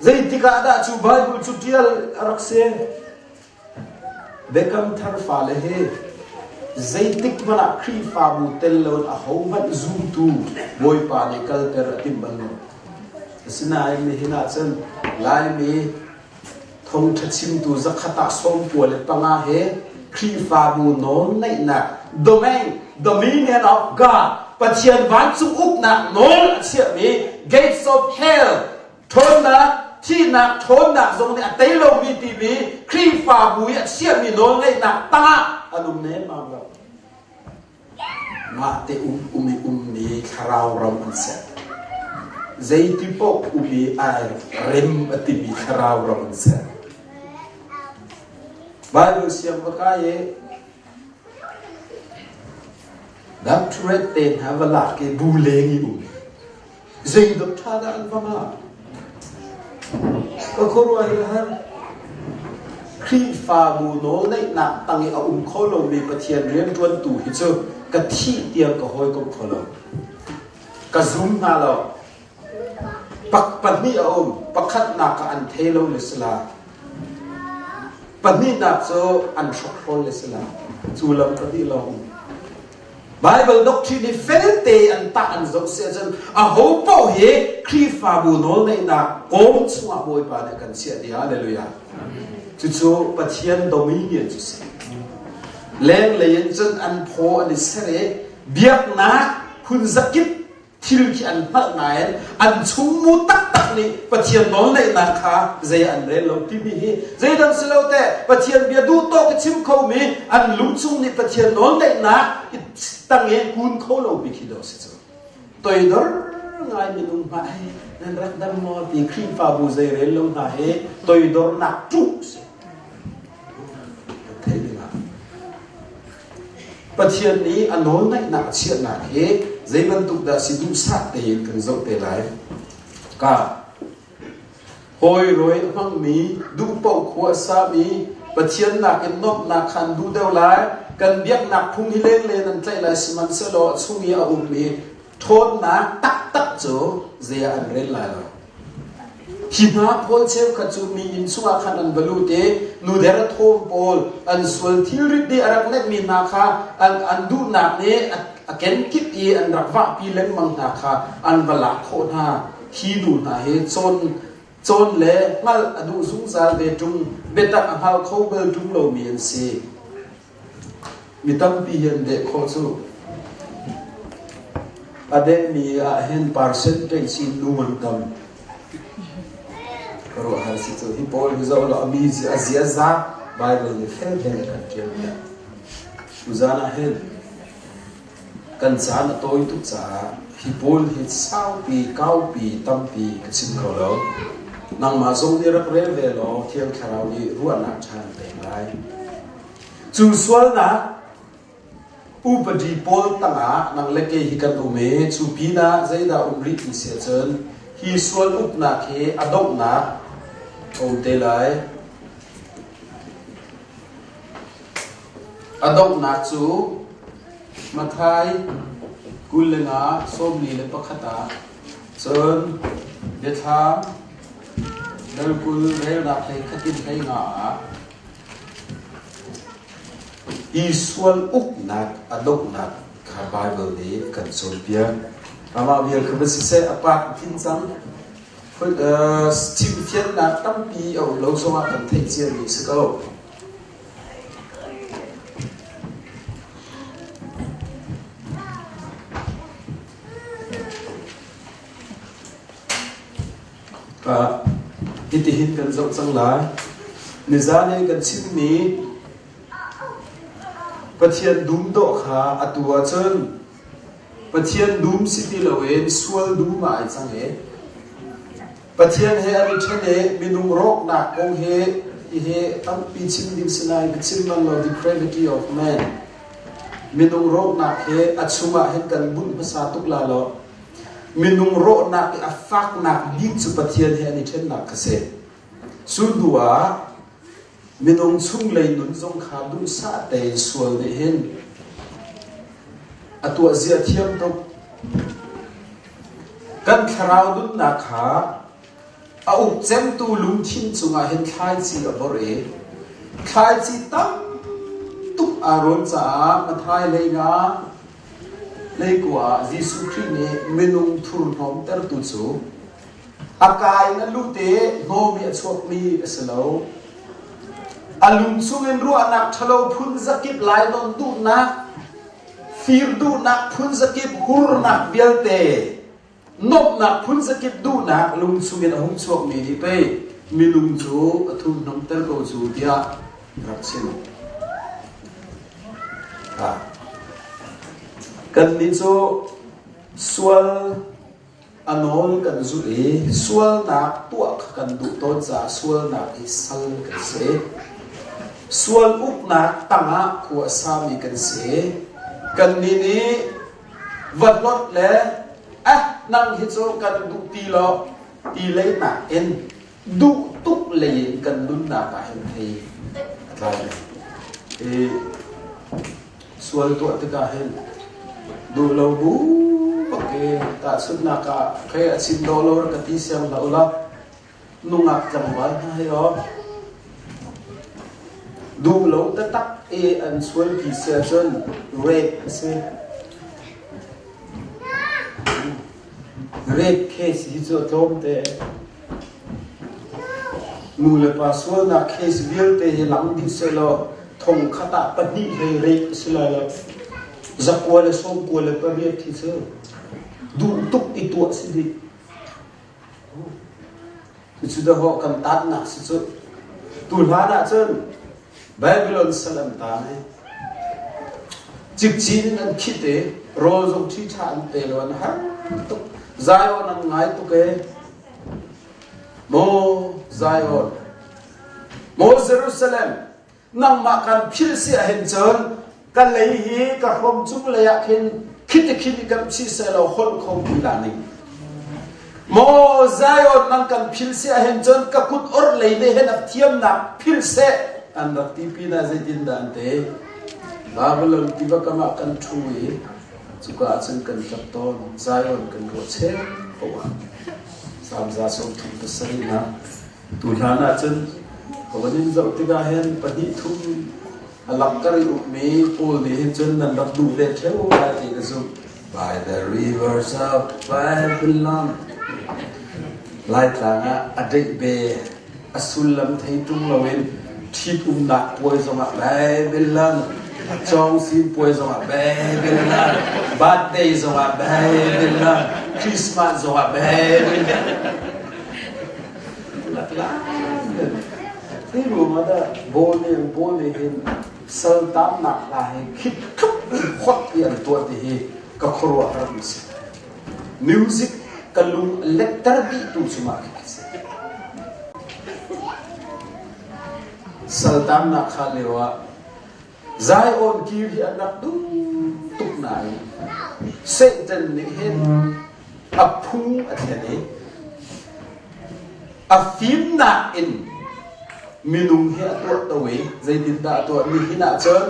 Speaker 1: Zeitik ah dah cu Bible cu ṭial a rak si? Biakam thar fale hi zeitik hmanh ah Khrihfabu tel loin ahohmanh zumtu Bawipa nih kalter a timh bal lo. Asinain nihin ah cun Laimi thawngṭha chimtu zakhat ah 95 he Khrihfabu nawlngeihnak domain dominion of God Pathian vancung uknak nawl a chiahmi gates of hell ṭhawnnak thihnak ṭhawnnak zong nih a tei lomi timi Khrihfabu i a chiahmi nawlngeihnak tangah an um nemmam lo. Mah te um um i ummi thlarau ram an si. Zeiti paoh um i ai rem a timi thlarau ram an si. Bible siang va kai i doctorate te hna va lak i bu leng i um. Zeidak ṭha dah an va ngah? Ka khuaruah hi har. Khrihfabu nawlneihnak tang i a um kho lomi Pathian rianṭuantu hi cu ka thih tiang ka hawikom kho lo. Ka zum hna lo. Pak pahnih a um. Pakhatnak ah an thei lo le si la. Pahnihnak cu an hrokhrol le si la. Cu lam pahnih lawng um. Bible doctrine hi felte an tah an zoh si ahcun aho paoh hi Khrihfabu nawlngeihnak kawm chungah Bawipa nih a kan chiah ti hallelujah. Cucu Pathian dominion cu si. Lenglei in cun an phaw an i ser i biaknak phunzakip thil khi an hngalh nain an chungmu taktak nih Pathian nawlneihnak kha zei an rel lo timi hi zeidang si lo te Pathian bia duh tawk i chim khomi an lungchung nih Pathian nawlneihnak tang i kun kho lomi khi dawh si cu toidor ngai minung hna hi nan rak dam maw ti Khrihfabu zei rel lo hna hi toidornak ṭuh si thei dingah Pathian nih a nawlngaihnak a chiahnak hi zei bantuk dah si duhsah tein kan zoh te lai. Ka hawi rawi a hmangmi, duh paoh khua a sami, Pathian nakin nuamhnak kha an duh deuh lai. Kan biaknak phung hi lengle nan tlaih lai sihmanhsehlaw a chung i a ummi ṭhawnnak taktak cu zei ah an rel lai lo. Hi hna pawl cheukhat cu mi inn chungah khan an va lut i nuder a thawm pawl an sual thilrit nih a rak neihmi hna kha an, an duhnak nih a, a kenkip i an rak vahpi lengmang hna kha an va lak khawh hna. Hi nu hna hi cawn cawn le hngalh a duh zungzal ve ṭung, biatak a hngal kho bal ṭung lomi an si. Mi tampi hi an deh khawh cu. A dehmi ah hin percentage in nu an tam. Ka ruah har si cu. Hi pawl hi zoh law a mi a ziaza Bible nih fel tein a kan ṭial piak. Tuzaan ah hin kan caan a tawi tuk caah hi pawl hi saupi, kaupi, tampi ka chim kho lo. Nangmah zong nih rak rel ve law Thiang Thlarau nih ruahnak ṭha an pek lai. Cu sualnak upadi pawl tangah nang le kei hi kan um i cu pinah zeidah um rih ti si ahcun hi sual uknak hi a donghnak a um te lai. A donghnak cu Matthai 25 41 ah cun Biathlam dal 20 relnak hlei khat in hlei nga ah Hi sual uknak a donghnak kha Baibal nih a kan cawnpiak. Amah vial kha va siseh a pa thin cang. Chimfiannak tampi a um lo zongah kan theih ciami si ko. Hitihin kan zoh cang lai. Nizan i kan chimmi Pathian dum dawh kha atu ahcun Pathian dum si ti loin sual dum ah ai cang i Pathian he an i ṭhen i minung rawknak kong hi hihi tampi chim ding si nain ka chim bal lo depravity of man. Minung rawknak hi a chungah hin kan bunh hmasa tuk la lo. Minung rawhnak i a faknak bik cu Pathian he an i ṭhennak kha si. Cu hnu ah minung chunglei nun zong kha duhsah tein sual nih hin a tuah zia thiam tuk. Kan thlarau nunnak kha a uk cemtu lungthin cungah hin thlaici a vorh i thlaici tam tuk aa rawn caah Matthai lei nga leikua ah Jesuh Khrih nih minung thurhnawmtertu cu a kaa in a lut i hnawm i a chuakmi a si lo. A lung chungin ruahnak ṭhalo phun zakip lainawn duhnak, fir duhnak phun zakip hurnak vialte Nuamhnak phunzakip duhnak lung chungin a hung chuakmi nih pei minung cu a thurhnawmter ko cu tiah rak chim. Kannih cu sual a nawl kan zulh i sualnak tuah kha kan duh tawn caah sualnak i sal kan si. Sual uknak tangah khua a sami kan si. Kannih nih va hlawt le eh nang hi cu kan duh ti lo ti lei nakin duh tuk lei in kan nunnak ah hin thei a tlai i sual tuah tikah hin duh lo bu bak i tahchunhnak ah khei a chim dawh lo ka ti siang hlah ula nungak tlangval hna hi aw duh lo taktak i an sualpi si ahcun rape a si. Rape case hi cu a tlawm te. Nu le pa sualnak case vialte hi lang dih sehlaw thong khat ah pahnih hlei rape a si lai lo. Zakua le sawmkua le pariat hi cu duh tuk i tuah si dih. Cucu dahawh kan taatnak si cu. Tu hlan ahcun Babylon sal an taan i cikcin in an khit i rawl zong ṭhiṭha an pe lo an har tuk. Zion an ngai tuk e. Maw Zion, maw Jerusalem, nangmah kan philh si ahhin cun ka lei hi ka hrom cung lei ah khin khiti khin i kan si seh law holh kho ti la ning maw Zion nang kan philh si ahhin cun ka kut or lei ne hen a thiamnak philh seh an rak ti pin ah zeitin dah an te Babylon tiva kam ah kan ṭhu i cuka ah cun kan ṭap tawn Zion kan ruah cheu poah Salm 137 nak Tuhlan ahcun ka van in zoh tikah hin pahnih thum a lakkar i ukmi pawl nih hin cun nan rak duh ve ṭheo lai ti ka zumh. By the rivers of Babylon. Laitlang ah a deih be a sullam thei ṭung loin ṭhitumnak puai zongah Babylon, cawngsin puai zongah Babylon, birthday zongah Babylon, Christmas zongah Babylon. Hi ruangah dah bawl nih hin saltamnak hla hi khit tluk in hot i an tuah ti hi ka khuaruahhar mi si. Music ka lung a letter dih tu cu mah khi a si. Saltamnak kha lio ah Zion kir hi an rak duh tuk nain Satan nih hin a phung a thlen i a fimnak in minung hi a tuah to i zeitindah a tuah nihin ahcun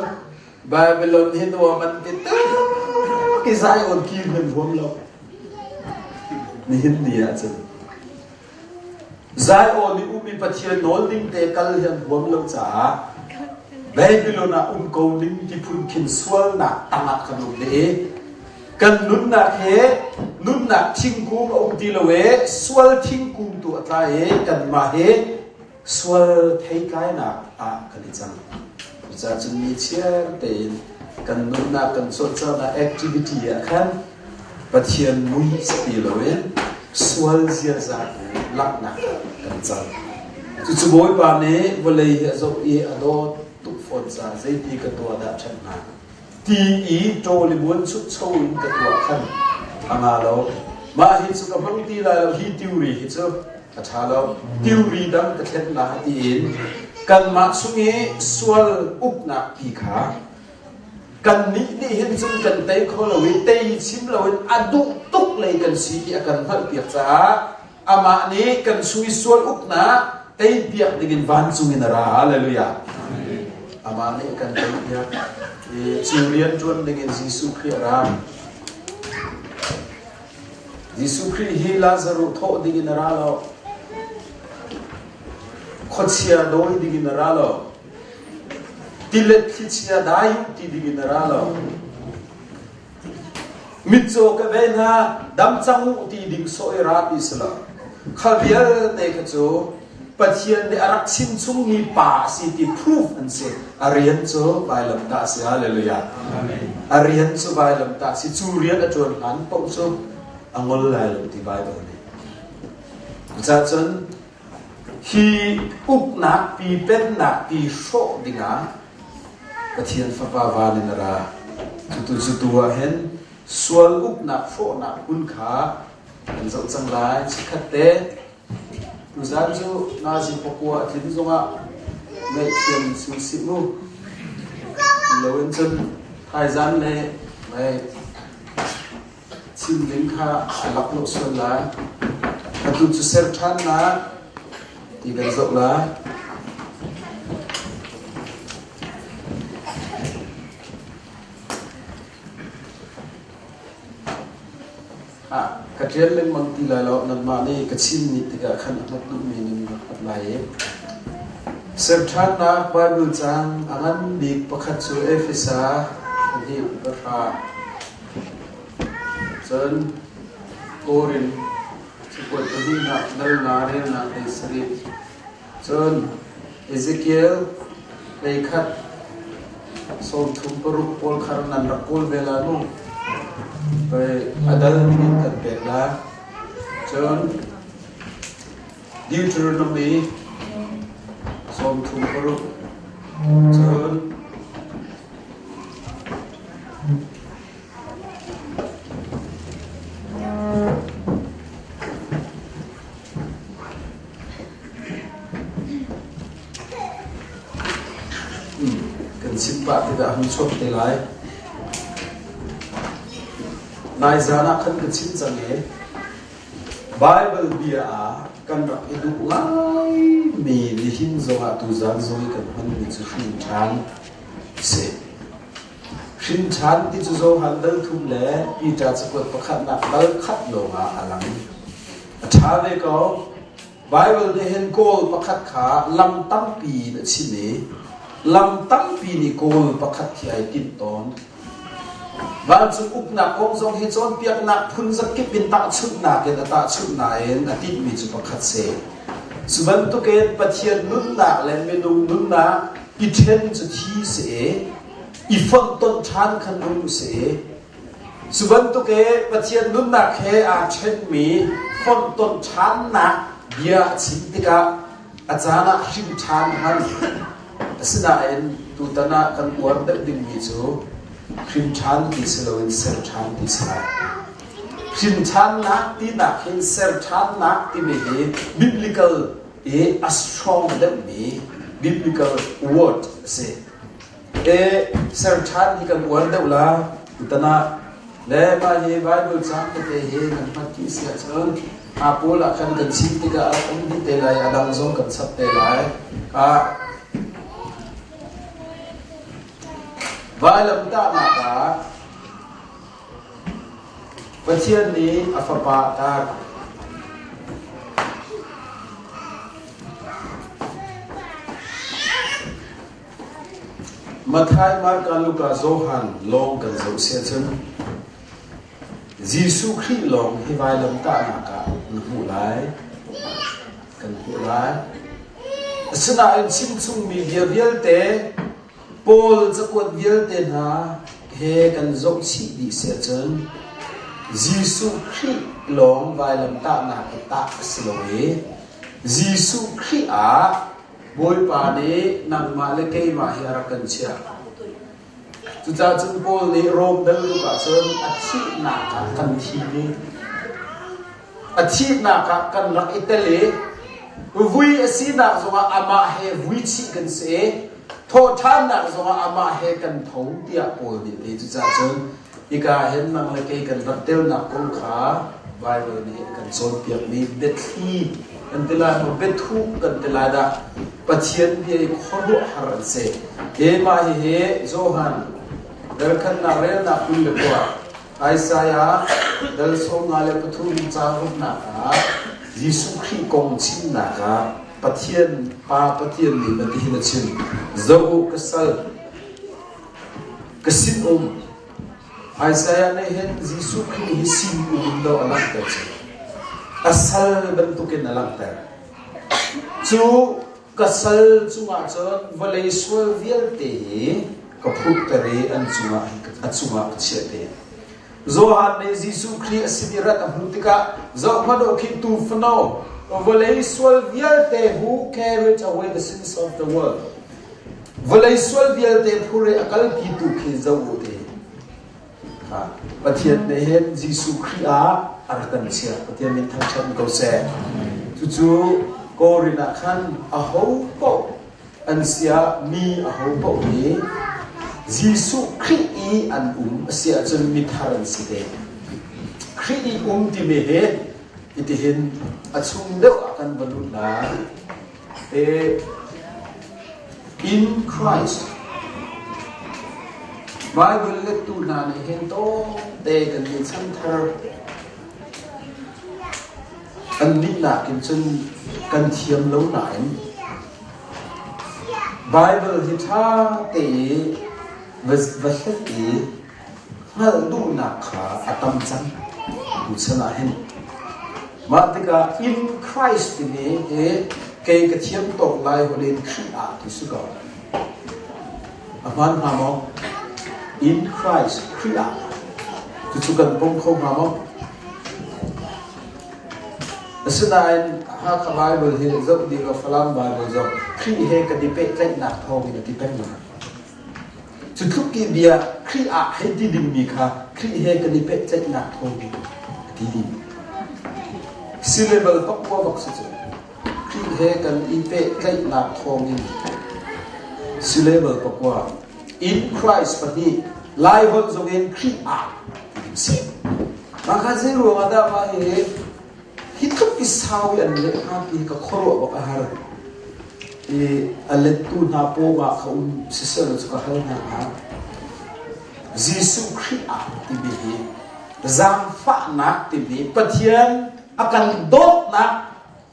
Speaker 1: Babylon hi nuam an ti tuk i Zion kir nan huam lo nihin ni ahcun Zion i um i Pathian nawl ding te kal hi an huam lo caah Babylon ah um ko ning ti phun khin sualnak tangah kan um i kan nunnak he nunnak thingkung a um ti lo e sual thingkung tu a tlai i kanmah hi sual theitlainak ah kan i cang. Cucaah cun mi chiar tein kan nunnak kan cawlcanghnak activity ah khan Pathian mui si ti loin sual ziaza tu langhnak ah kan cang. Cucu Bawipa nih vawlei hi a zoh i a dawt tuk fawn caah zeiti ka tuah dah ṭhat hnga ti i ṭawl i buan chukcho in ka tuah khan a nga lo. Mah hi cu ka hmang ti lai lo, hi theory hi cu a ṭha lo. Theory dang ka thlen la tiin kanmah chung i sual uknak pi kha kannih nih hin cun kan tei kho lo i tei chim loin a duh tuk lei kan si ti a kan hngalhpiak caah amah nih kan chung i sual uknak teipiak dingin vancung in a ra. Hallelujah. Amah nih a kan teipiak. I cu rian ṭuan dingin Jesuh Khrih a ra. Jesuh Khrih hi Lazaruh thawh dingin a ra lo. Khuachia dawi dingin a ra lo. Tilet thlichia dai u ti dingin a ra lo. Mitcaw ka ve hna dam cang u ti ding sawh i ra ti si lo. Kha vialte kha cu Pathian nih a rak chim chungmi pa a si ti proof an si. A rian cu vailamtah a si. Hallelujah. A rian cu vailamtah a si. Cu rian a ṭuan hlan paoh cu a ngol lai lo ti Bible nih. Cucaah cun Hi uknak pi pennak pi hrawh dingah Pathian Fapa van in a ra. Cutu cu tu ah hin sual uknak hrawhnak hmun kha kan zoh cang lai. Chikkhat te tuzan cu nazi pakua a tlin zongah ngaihthiam si usih mu. Loin cun thaizan le mei Chim ding kha a lak lo sual lai. Atu cu ser ṭhannak ti kan zoh lai. Ah, ka ṭial lengmang ti lai lo. Nanmah nih ka chim ni tikah khan a hmat duhmi nan rak hmat lai i. Ser ṭhannak Baibal caang a ngan bik pakhat cu Efesa 2:10. Cun Korin cakuat pahnihnak dal relnak hlei sarih. Cun Ezekiel hleikhat 36 pawl kha nan rak kawl ve lai mu. Pei a dal in kan pek lai. Cun Deuteronomy 36. Cun Kan chim pah tikah a hung chuak te lai. Nai zan ah khan ka chim cang i Baibal bia ah kan rak i duh ngaimi nihin zongah tuzan zong i kan hmanmi cu hrin ṭhan a si. Hrin ṭhan ti cu Johan dal thum le Peter cakuat pakhatnak dal khat lawngah a lang. A ṭha ve ko. Baibal nih hin kawl pakhat kha lam tampi in a chim i lam tampi nih kawl pakhat khi ai tinh tawn. Vancung uknak kong zong hi cawnpiaknak phun zakip in tahchunhnak in a tahchunh nain a tinhmi cu pakhat si. Cu bantukin Pathian nunnak le minung nunnak i ṭhen cu thi si i i fonhtonh ṭhan kha nung si i cu bantuk i Pathian nunnak he aa ṭhenmi fonhtonh ṭhannak bia a chim tikah a caan ah hrim ṭhan hman. Asinain tutan ah kan uar deuh dingmi cu hrim ṭhan ti si loin ser ṭhan ti si lai. Hrim ṭhannak tinak hin ser ṭhannak timi hi biblical i a strong deuhmi biblical word a si. E ser ṭhan hi kan uar deuh la tutan ah le mah hi Bible caang tete hi nan hmat ti si ahcun a pawl ah khan kan chim tikah a um dih te lai a dang zong kan chap te lai ka vailamtahnak ah Pathian nih a fapa a tar. Matthai, Marka, Luka, Johan lawng kan zoh si ahcun Jesuh Khrih lawng hi vailamtahnak ah na hmuh lai. Kan hmuh lai. Asinain chimchungmi bia vialte Paul cakuat vialte hna he kan zohchih dih si ahcun. Jesuh Khrih lawng vailamtahnak i tah a si lo i Jesuh Khrih ah Bawipa nih nangmah le keimah hi a rak kan chiah. Cucaah cun Paul nih Rom dal ruk ahcun a thihnak ah kan thi i a thihnak ah kan rak i tel i vui a sinak zongah amah he vui chih kan si i thawhṭhannak zongah amah he kan tho tiah Paul nih a ti. Cucaah cun hika hin nang le kei kan rak telnak kong kha Baibal nih a kan cawnpiakmi biathli kan ti lai maw biathuh kan ti lai dah Pathian bia i khuaruahhar an si. Keimah hihi Johan relkhatnak relnak 22 Isaiah dal 53 caang ruknak ah Jesuh Khrih kong chimnak ah Pathian Pa Pathian nih matihin a chim. Zoh u ka sal ka sin-um Isaiah nih hin Jesuh Khrih hi sin-um in do a langhter cu. A sal bantukin a langhter. Cu ka sal cungah cun vawlei sual vialte hi ka phurhter i an cungah a cungah ka chiah te. Johan nih Jesuh Khrih a sin i rat a hmuh tikah zohhmanh u khi tuu fano vawlei sual vialte who carried away the sins of the world Vawlei sual vialte phur i a kalpitu khi zoh u ti. Pathian nih hin Jesuh Khrih ah a rak kan chiah. Pathian min thangṭhat ko seh. Cucu Korin ah khan aho paoh an siah mi aho paoh nih Jesuh Khrih i an um a si ahcun mithar an si te. Khrih i um timi hi itihin a chung deuh ah kan va lut lai. In Christ. Bible lettu hna nih hin tawngte kan nih chanthar an nih nakin cun kan thiam lo nain Bible hi ṭha te i va hlet i hngalh duhnak kha a tam cang tuchan ah hin. Mah tikah in Christ timi hi kei ka thiam tawk lai holh in Khrih ah ti si ko. A hmaan hnga maw? In Christ, Khrih ah. Cucu kan pom kho hnga maw? Asinain Hakha Bible hi zoh dih law Falam Bible zoh Khrih he kan i pehtlaihnak thawngin a ti peng lo. Cu tluk i bia Khrih ah hei ti dingmi kha Khrih he kan i pehtlaihnak thawngin a ti ding. Syllable pakua bak si cu. Khrih he kan i pehtlaihnak thawngin syllable pakua. In Christ pahnih Laiholh zongin Khrih ah ti ding si. Mah kha zei ruangah dah mah hi Hi tluk i sau i an leh hnga ti ka khuaruah bak a har. I a lettu hna pawngah ka um siseh cu ka hal hna hnga. Jesuh Khrih ah timi hi zaangfahnak timi Pathian a kan dawtnak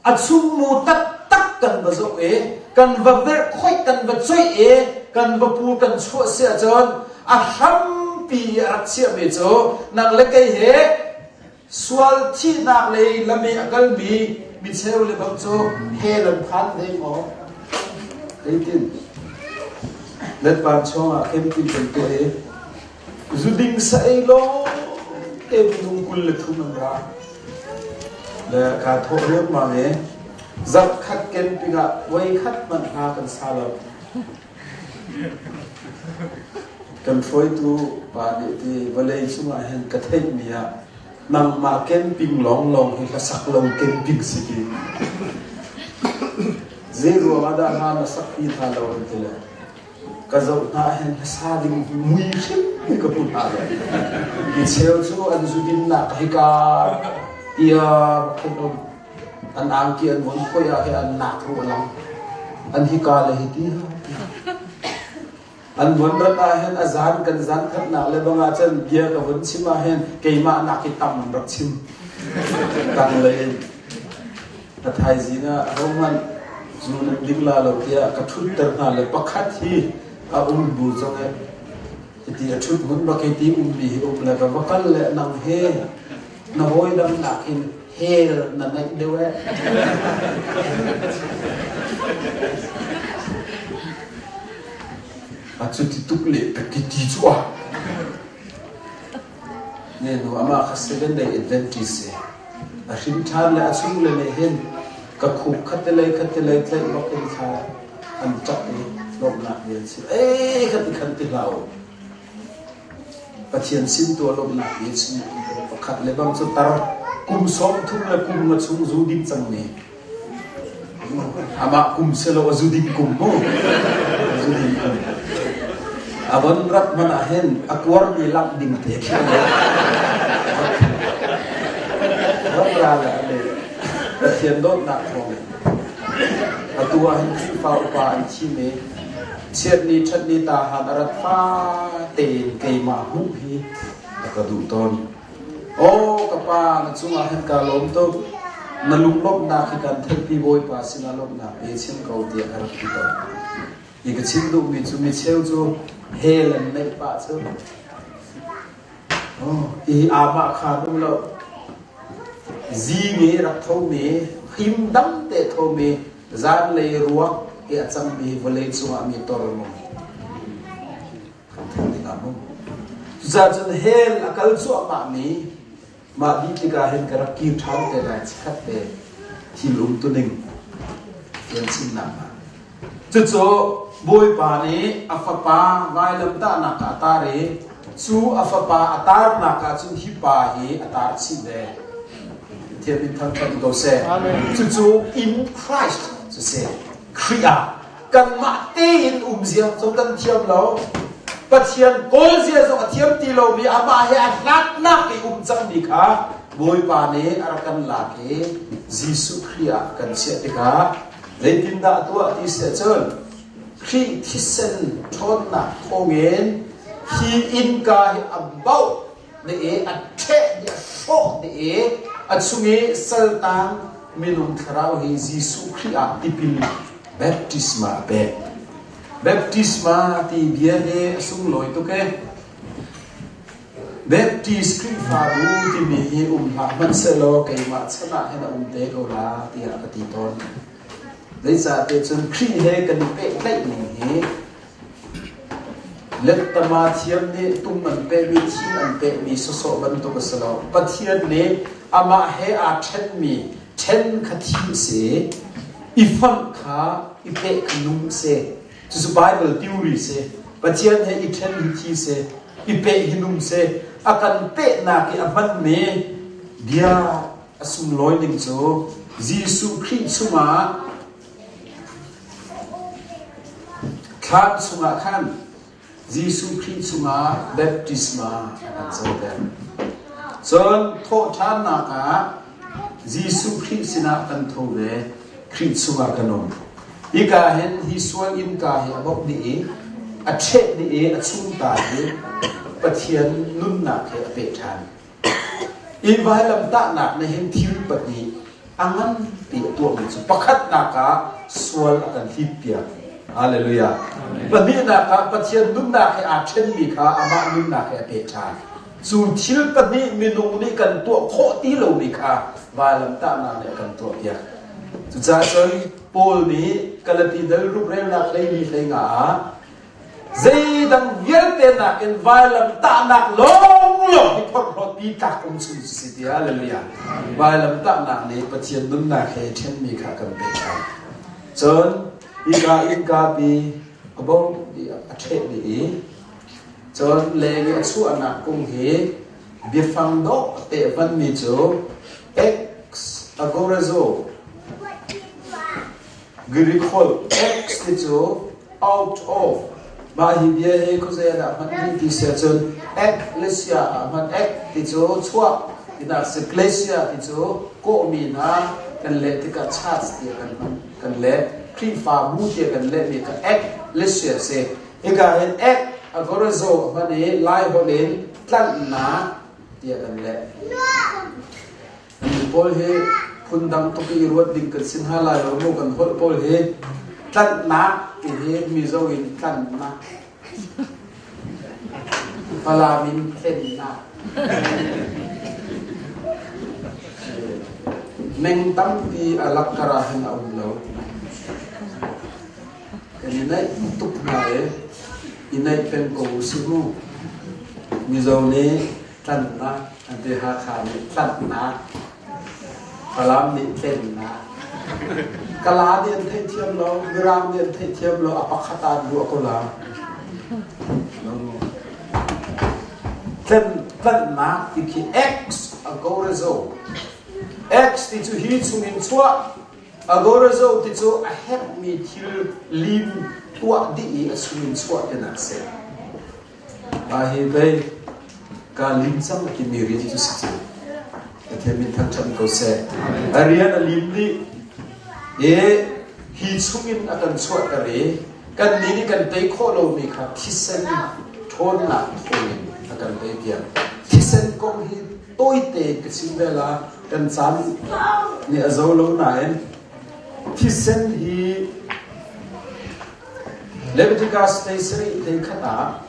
Speaker 1: a chungmu taktak kan va zoh i kan va verhkhoih kan va coih i kan va pul kan chuah si ahcun a hrampi i a rak chiahmi cu nang le kei he Sual thihnak lei lam i a kalmi micheu le bang cu hell an phan ve maw? Zeitin? Letvan chungah camping kan tuah i zuding sa ei lawng te minung 23 an ra. Le kaa thawh riangmang i zarh khat camping ah voi khat hmanh hla kan sa lo. Kan hruaitu pa nih ti vawlei cungah hin ka theihmi ah nangmah camping lawnglawng hi hlasak lo camping si ti. Zei ruangah dah hla na sak pi hna lo an ti le ka zoh hna hin hlasa ding mui hrim ka hmu hna lo. Mi cheu cu an zudinnak hika tia khan um An angki an von phoih ah hin an nak ruh a lang. An hika le hiti an von rat ah hin a zan kan zan khatnak le bang ah cun bia ka von chim ah hin keimah nak hi tam an rak chim. Tang lei in a thaizing ah ahohmanh zu nan ding la lo tiah ka ṭhutter hna le pakhat hi a um bu zong i hiti a ṭhut hmun bak hi ti ummi hi um le ka va kal le nang he na hawi dang nakin hell na ngeih deuh eh. A cu ti tuk le ka ti ti cu ah. Ne nu amah kha Seven Day Adventist si. A hrin ṭhan le a chung le nih hin ka khuk khatilei khatilei tlaih bak in thla an ṭap i lawmhnak bia an chim. Ee kha ti khan ti hlah u. Pathian sin tu a lawmhnak bia chim pakhat le bang cu tar kum 30 le kum nga chung zu ding cangmi Amah kum selaw a zudin kum mu. Zudin kum. A von rat man ah hin a kuarmi langh ding te khi a Rat ra le a le. Pathian dawtnak thawng in. Atu ah hin Khrihfa upa an thim i chiatni ṭhatni ta han a rat fa tein keimah hmuh hi a ka duh tawn. Aw ka pa, na cungah hin kaa lawm tuk. Na lunglawmhnak hi kan theihpi Bawipa sinah lawmhnak pe chin ko tiah ka rak ti tawn. Hi ka chim duhmi cu micheu cu hell an neih pah cu. Oh, hi amah khaan um lo. Zing i rak thomi, him dam te thomi, zanlei ruak i a cangmi vawlei cungah mi tor mu. Cucaah cun hell a kal cuahmahmi mah dih tikah hin ka rak kir ṭhan te lai chikkhat te thil umtuning tian chimnak ah. Cucu Bawipa nih a fapa vailamtahnak ah a tar i cu a fapa a tarnak ah cun hi pa hi a tar chih ve. Pathian min thangṭhat ko seh. Cucu in Christ cu si. Khrih ah kanmah tein um zia zong kan thiam lo. Pathian kawl zia zong a thiam ti lomi amah he a hlatnak i um cangmi kha Bawipa nih a rak kan lak i Jesuh Khrih ah kan chiah tikah zeitindah a tuah ti si ahcun Khrih thisen ṭhawnnak thawngin hi innka hi a bauh dih i a ṭheh dih a hrawh dih i a chung i saltang minung thlarau hi Jesuh Khrih ah tipil baptisma a pek. Baptisma ti bia hi a sunglawi tuk e. Baptist Khrihfabu timi hi um hlah hmanhsehlaw keimah chan ah hin a um te ko la tiah ka ti tawn. Zeicahtiah cun Khrih he kan i pehtlaih ning hi Lettama thiam nih tum an pehmi, thing an pehmi sawsawh bantuk a si lo. Pathian nih amah he aa ṭhenmi ṭhen kha thi a si i fonh kha i peh kha nung a si. Cucu Bible theory si. Pathian he i ṭhen hi thi si, i peh hi nung si. A kan pehnak i a hmanmi bia a sunglawi ning cu Jesuh Khrih chungah Thlam chungah khan Jesuh Khrih chungah baptisma a kan coter. Cun thawhṭhannak ah Jesuh Khrih sinah kan tho ve, Khrih chungah kan um. Hika hin hi sual innka hi a bawmh dih i a ṭheh dih i a chungta hi Pathian nunnak he a peh ṭhan. Hi vailamtahnak nih hin thil pahnih a nganpi a tuahmi cu pakhatnak ah sual a kan hlippiak. Hallelujah. Pahnihnak ah Pathian nunnak he aa ṭhenmi kha amah nunnak he a peh ṭhan. Cu thil pahnih minung nih kan tuah khawh ti lomi kha vailamtahnak nih a kan tuahpiak. Cucaah cun Paul nih Galati dal ruprelnak 14 hleinga ah Zeidang vialte nakin vailam tahnak lawnglawng hi phorhlawtpi tlak um chung cu si ti hallelujah. Vailam tahnak nih Pathian nunnak he ṭhenmi kha kan pek ṭhan. Cun hika innka pi a bawmh dih a ṭheh dih i cun leng i a chuahnak kung hi biafang dawh te hmanmi cu ex agorazo Greek holh ex ti cu out of mah hi bia hi khuazei ah dah hman ding ti si ahcun ekklesia ah hman ek ti cu chuah tinak si klesia ti cu kawhmi hna kan leh tikah church tiah kan hman kan leh Khrihfabu tiah kan lehmi kha ekklesia si hika hin ek agorazo a hman i Lai holh in tlanhnak tiah kan leh. Annih pawl hi phundang tuk i ruat ding kan si hna lai lo mu kan holh pawl hi tlanhnak ti hi Mizo in tlanhnak Falam in tlennak meng tampi a lakkar ah hin a um lo kan i naih tuk hna i i naih peng ko usih mu Mizo nih. Tlannak an ti Hakha nih tlanhnak, Falam nih tlennak. Kala nih an theihthiam lo, Mirang nih an theihthiam lo, a pakhat ah an ruah ko la. Tlen, tlanhnak ti khi X agorazo. X ti cu hi chungin chuah, agorazo ti cu a herhmi thil lim tuah dih i a chungin chuah tinak si. Mah hi pei kaa lim cang timi rian cu si cu. Pathian min thangṭhat ko seh. A rian a lim dih i hi chungin a kan chuahter i kannih nih kan tei khawh lomi kha thisen ṭhawnnak thawngin a kan tei piak. Thisen kong hi tawite in ka chim ve la kan caan nih a zo lo nain thisen hi Leviticus 13 hlei khat ah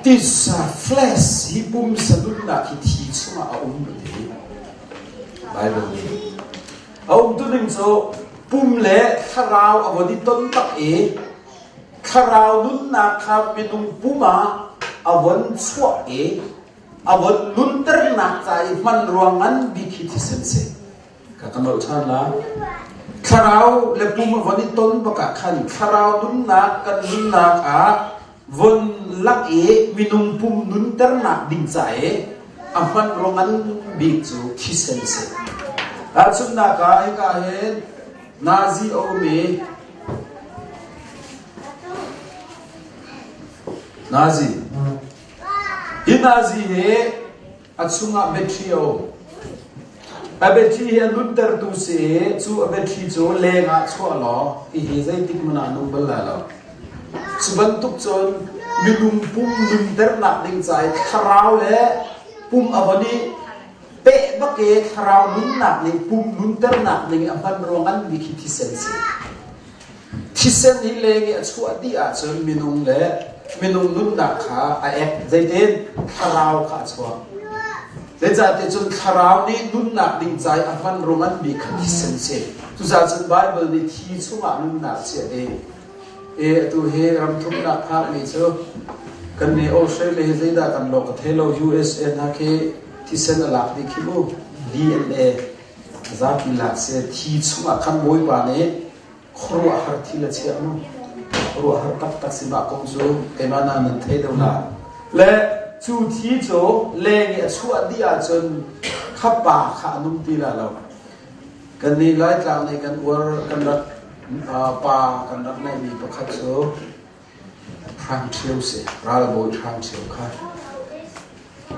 Speaker 1: titsa flesh hi pumsa nunnak hi thi chungah a um ti Bible nih a umtuning cu pum le thlarau a von i ton tak i thlarau nunnak kha minung pum ah a von chuah i a von nunternak ca i hman ruang ngan bik hi thisen si. Ka kan nolh ṭhan la. Thlarau le pum a von i ton bak ah khan thlarau nunnak kan nunnak ah von lak i minung pum nunternak ding ca i a hman ruangan bik cu thisen si. Tahchunhnak ah hika hin Nazi a um i Nazi hi Nazi hi A chungah battery a um. A battery hi a nuntertu si i cu a battery cu leng ah chuah law hihi zeitik hmanh ah a nung bal lai lo. Cu bantuk cun minung pum nunternak ding ca i thlarau le pum a von i peh bak i thlarau nunnak nih pum nunternak ding i a hman ruang an bik hi thisen si. Thisen hi leng i a chuah dih ahcun minung le minung nunnak kha a ek. Zeitin? Thlarau kha a chuak. Zeicahtiah cun thlarau nih nunnak ding ca i a hman ruang an bik kha thisen si. Cucaah cun Baibal nih thi chungah nunnak chiah ding. E atu hi ramthumnak phakmi cu kan nih Australia hi zeidah kan lawh ka thei lo USA hna khi thisen a lak dih khi mu DNA zapi lak seh thi chungah khan Bawipa nih khuaruahhar thil a chiah mu khuaruahhar taktak si mah kong cu keimah na nan thei deuh la le cu thi cu leng i a chuah dih ahcun kha pa kha a nung ti la lo kan nih Laitlang nih kan uar kan rak pa kan rak neihmi pakhat cu Hrang Ṭhio si ralbawi Hrang Ṭhio kha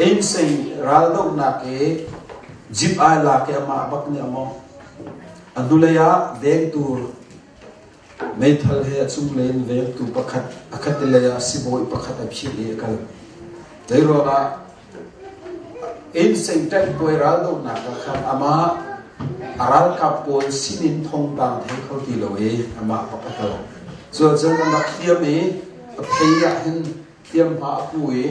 Speaker 1: Insein raldohnak i jip ai lak i amah bak nih a mawngh. A hnulei ah vengtu meithal he a cunglei in vengtu pakhat a khatilei ah sibawi pakhat a phih i a kal. Zeiruangah Insein ṭaihkuai raldohnak ah khan amah a ralkap pawl sinin thawngpang thei kho ti lo i amah bak a kal. Cuacun an rak hliam i a phei ah hin hliamhma a pu i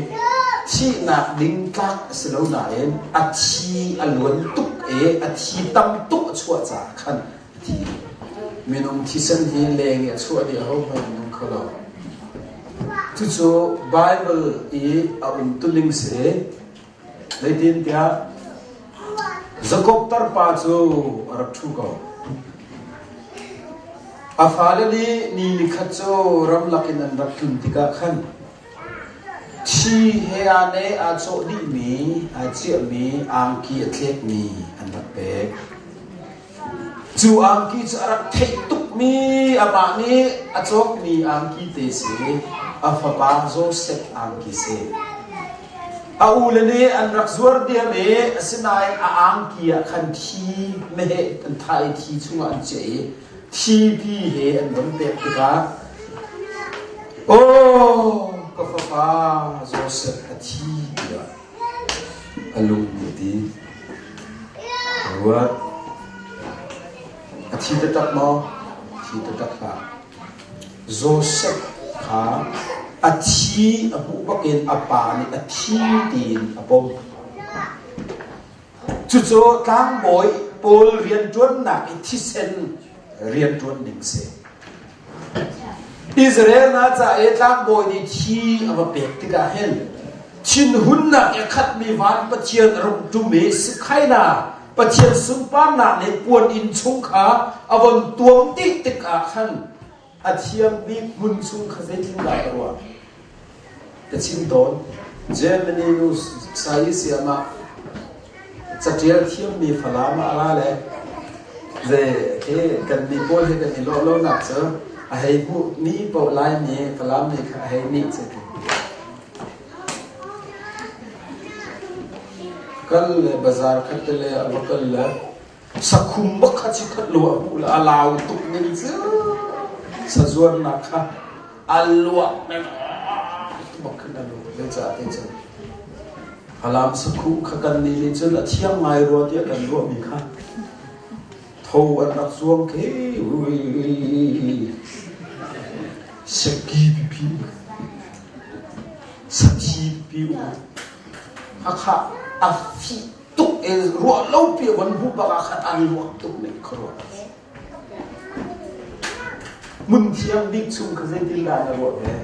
Speaker 1: thihnak ding tlak a si lo nain a thi a luan tuk i a thi tam tuk a chuah caah khan a thi. Minung thisen hi leng i a chuah dih ahohmanh an nung kho lo. Cucu Baibal i a umtuning si. Zeitintiah Jakob tarpa cu a rak ṭhu ko. A fale nih ni nikhat cu ramlak in an rak tlun tikah khan thi he aa ne aa cawh dihmi, aa ciahmi angki a tlekmi an rak pek. Cu angki cu a rak theih tukmi amah nih a cawkmi angki te si. A fapa Josef angki si. A ule nih an rak zuar diam i asinain a angki ah khan thi meheh an thah i thi chungah an chiah i thipi he an von pek tikah Aw ka fapa Josef a thi tiah a lung a ti. A ruat. A thi taktak maw? Thi taktak hlah. Josef kha a thi a hmuh bakin a pa nih a thi tiin a pom. Cucu tlangbawi pawl rianṭuannak i thisen rianṭuan ning si. Israel hna ca i tlangbawi nih thi a va pek tikah hin. Thinhunnak i a khatmi van Pathian a rung ṭum i Sikhaina Pathian sunparnak nih puan inn chung kha a von tuam dih tikah khan a thiam bik hmun chung kha zeitindah ka ruah? Ka chim tawn. Germany nu Sayi Siamah caṭial thiammi Falam ah a ra le zei khi kan mi pawl he kan i lawh lonak cu a hei hmuh mi paoh Laimi Falam mi kha a hei nih cu Kal le bazar khat te le a va kal le sakhum bak kha chikhat lo a hmuh le a lau tuk ning cu sazuarnak kha a luak men bak khan a lu zeicah ti cun Falam sakhum kha kan nih nih cun a thiang ngai rua tiah kan ruahmi kha tho an rak zuang khi seki pipi sathi pipi um Hakha a fih tuk e ruah lo pi von hmuh bak ah khan an luak tuk ning khuaruah Hmun thiang bik chung kha zeitindah na ruah ve?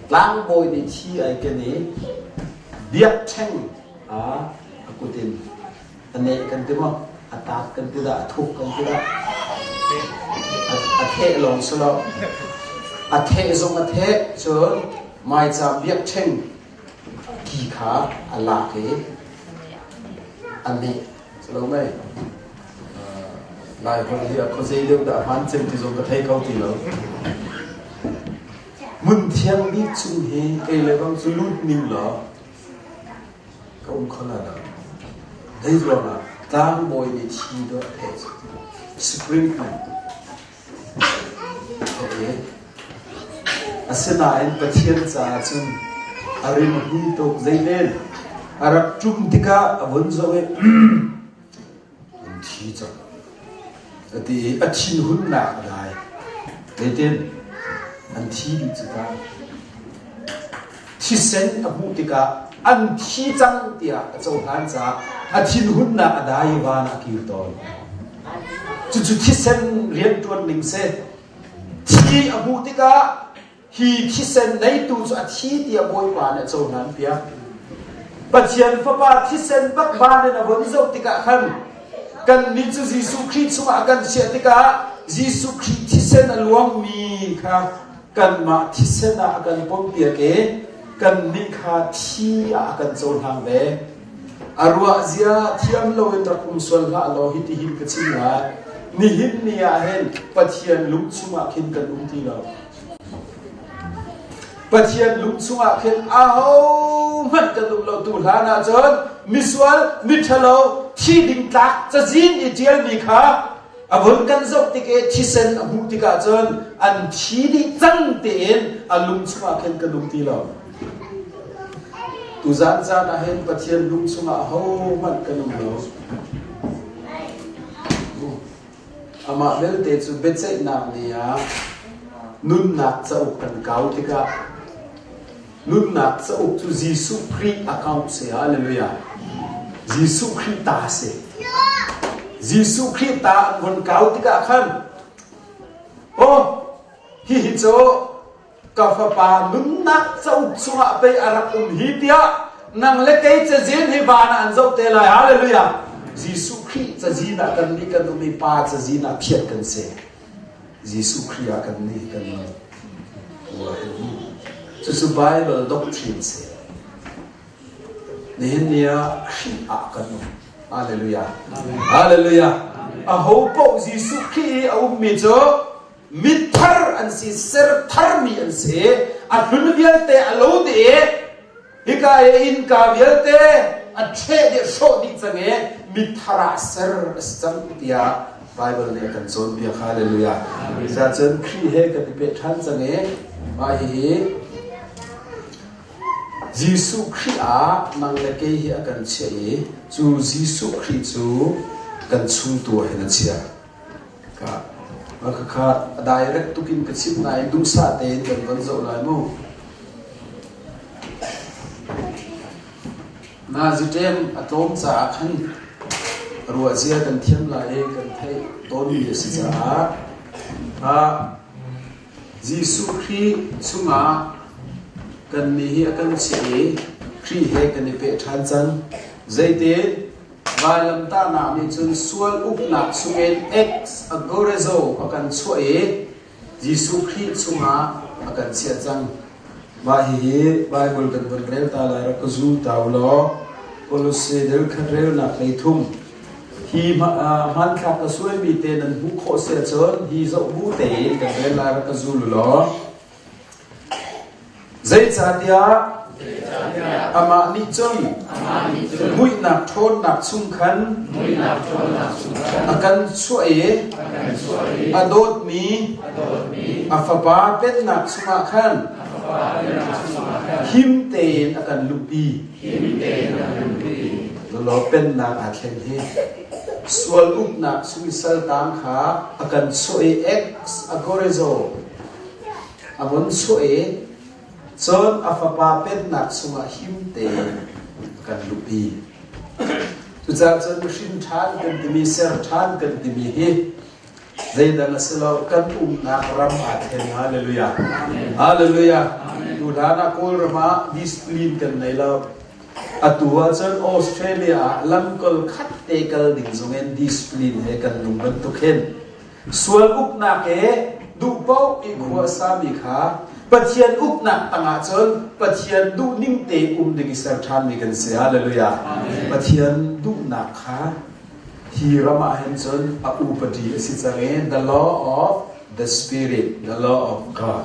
Speaker 1: Tlangbawi nih thi ai ken i biakṭheng a a kut in a neh kan ti maw? A taat kan ti dah? A thuk kan ti dah? A theh lawng si lo. A theh zong a theh cun maica biakṭheng ki kha a lak i a neh. Lo mei? Laiholh hi a khuazei deuh dah hmaan cem ti zong ka thei kho ti lo. Hmun thiang bik chung hi kei le bang cu lut ning law ka um kho la lo. Zei ruangah tlangbawi nih thi dawh a theh cu sprinkle Asinain Pathian caah cun a rim a hmui tuk zeilen a rak ṭum tikah a vun zoh i an thi cang a ti i a thinhunnak a dai. Zeitin an thi dih cu ta. Thisen a hmuh tikah an thi cang tiah a cohlan caah a thinhunnak a dai i van ah a kir tawn. Cucu thisen rianṭuan ning si. Thi a hmuh tikah hi thisen neitu cu a thi tiah Bawipa nih a cohlan piak. Pathian Fapa thisen bak van in a von zoh tikah khan kannih cu Jesuh Khrih chungah a kan chiah tikah Jesuh Khrih thisen a luangmi kha kanmah thisen ah a kan pompiak i kannih kha thi ah a kan cohlang ve. A ruah zia thiam loin rak um sual hlah law hitihin ka chim lai. Nihin ni ah hin Pathian lung chungah khin kan um ti lo. Pathian lung chungah khin ahohmanh kan um lo tu hlan ah cun misual, miṭhalo, thi ding tlak cazin i ṭialmi kha A vun kan zoh tik i thisen a hmuh tikah cun an thi dih cang tein a lung chungah khin kan um ti lo. Tuzan caan ah hin Pathian lung chungah ahohmanh kan um lo. Amah belte cu biaceihnak ni ah nunnak cauk kan kau tikah Nunnak cauk cu Jesuh Khrih account si. Hallelujah. Jesuh Khrih ta si. Jesuh Khrih ta an von kau tikah khan oh hihi cu ka fapa nunnak cauk chungah pei a rak um hi tiah nang le kei cazin hi van ah an zoh te lai. Hallelujah. Jesuh Khrih cazin ah kan nih kan um i pa cazin ah phiat kan si. Jesuh Khrih ah kan nih kan Cucu Bible doctrine si. Nihin ni ah Khrih ah kan um. Hallelujah. Hallelujah. Aho paoh Jesuh Khrih i a ummi cu mithar an si, ser tharmi an si. A hlun vialte a lo dih i Hika i innka vialte a ṭheh dih hrawh dih cang i mithar ah ser a si cang tiah Baibal nih a kan cawnpiak. Hallelujah. Cun Khrih he kan i peh ṭhan cang i mah hihi Jesuh Khrih ah nang le kei hi a kan chiah i cu Jesuh Khrih cu kan chung tu ah hin a chiah. Ka khakha a direct tukin ka chim nain duhsah tein kan von zoh lai mu. Naziṭem a tlawm caah khan ruahzia kan thiam lai i kan theih tawnmi a si caah Jesuh Khrih chungah kannih hi a kan chiah i. Khrih he kan i peh ṭhan cang. Zeitin? Vailamtahnak nih cun sual uknak chungin ex agorezo a kan chuah i Jesuh Khrih chungah a kan chiah cang. Mah hihi Baibal kan vun rel ta lai rak ka zul ta u law Kolose del khat relnak 13 hi hmanthlak ka suaimi te nan hmuh khawh si ahcun hi zoh bu tein kan rel lai rak ka zul u law Zeicahtiah amah nih cun muihnak ṭhawnnak chung khan a kan chuah i a dawtmi a Fapa pennak chungah khan him tein a kan luhpi. Lalaw pennak aa thleng hi sual uknak chung i saltang kha a kan chuah i ex agorizo A vun chuah i cun a fapa pennak chungah him tein a kan luhpi. Cucaah cun hrin ṭhan kan timi, ser ṭhan kan timi hi zeidang a si lo, kan umnak ram aa thleng. Hallelujah. Hallelujah. Tuhlan ah Kawlram ah discipline kan nei lo. Atu ahcun Australia ah lamkal khat te kal ding zongin discipline he kan nung bantuk hin Sual uknak he duh paoh i khua a sami kha Pathian uknak tangah cun Pathian duhning te um ding i ser ṭhanmi kan si. Hallelujah. Pathian duhnak kha hi ram ah hin cun a upadi a si cang i the law of the spirit, the law of God,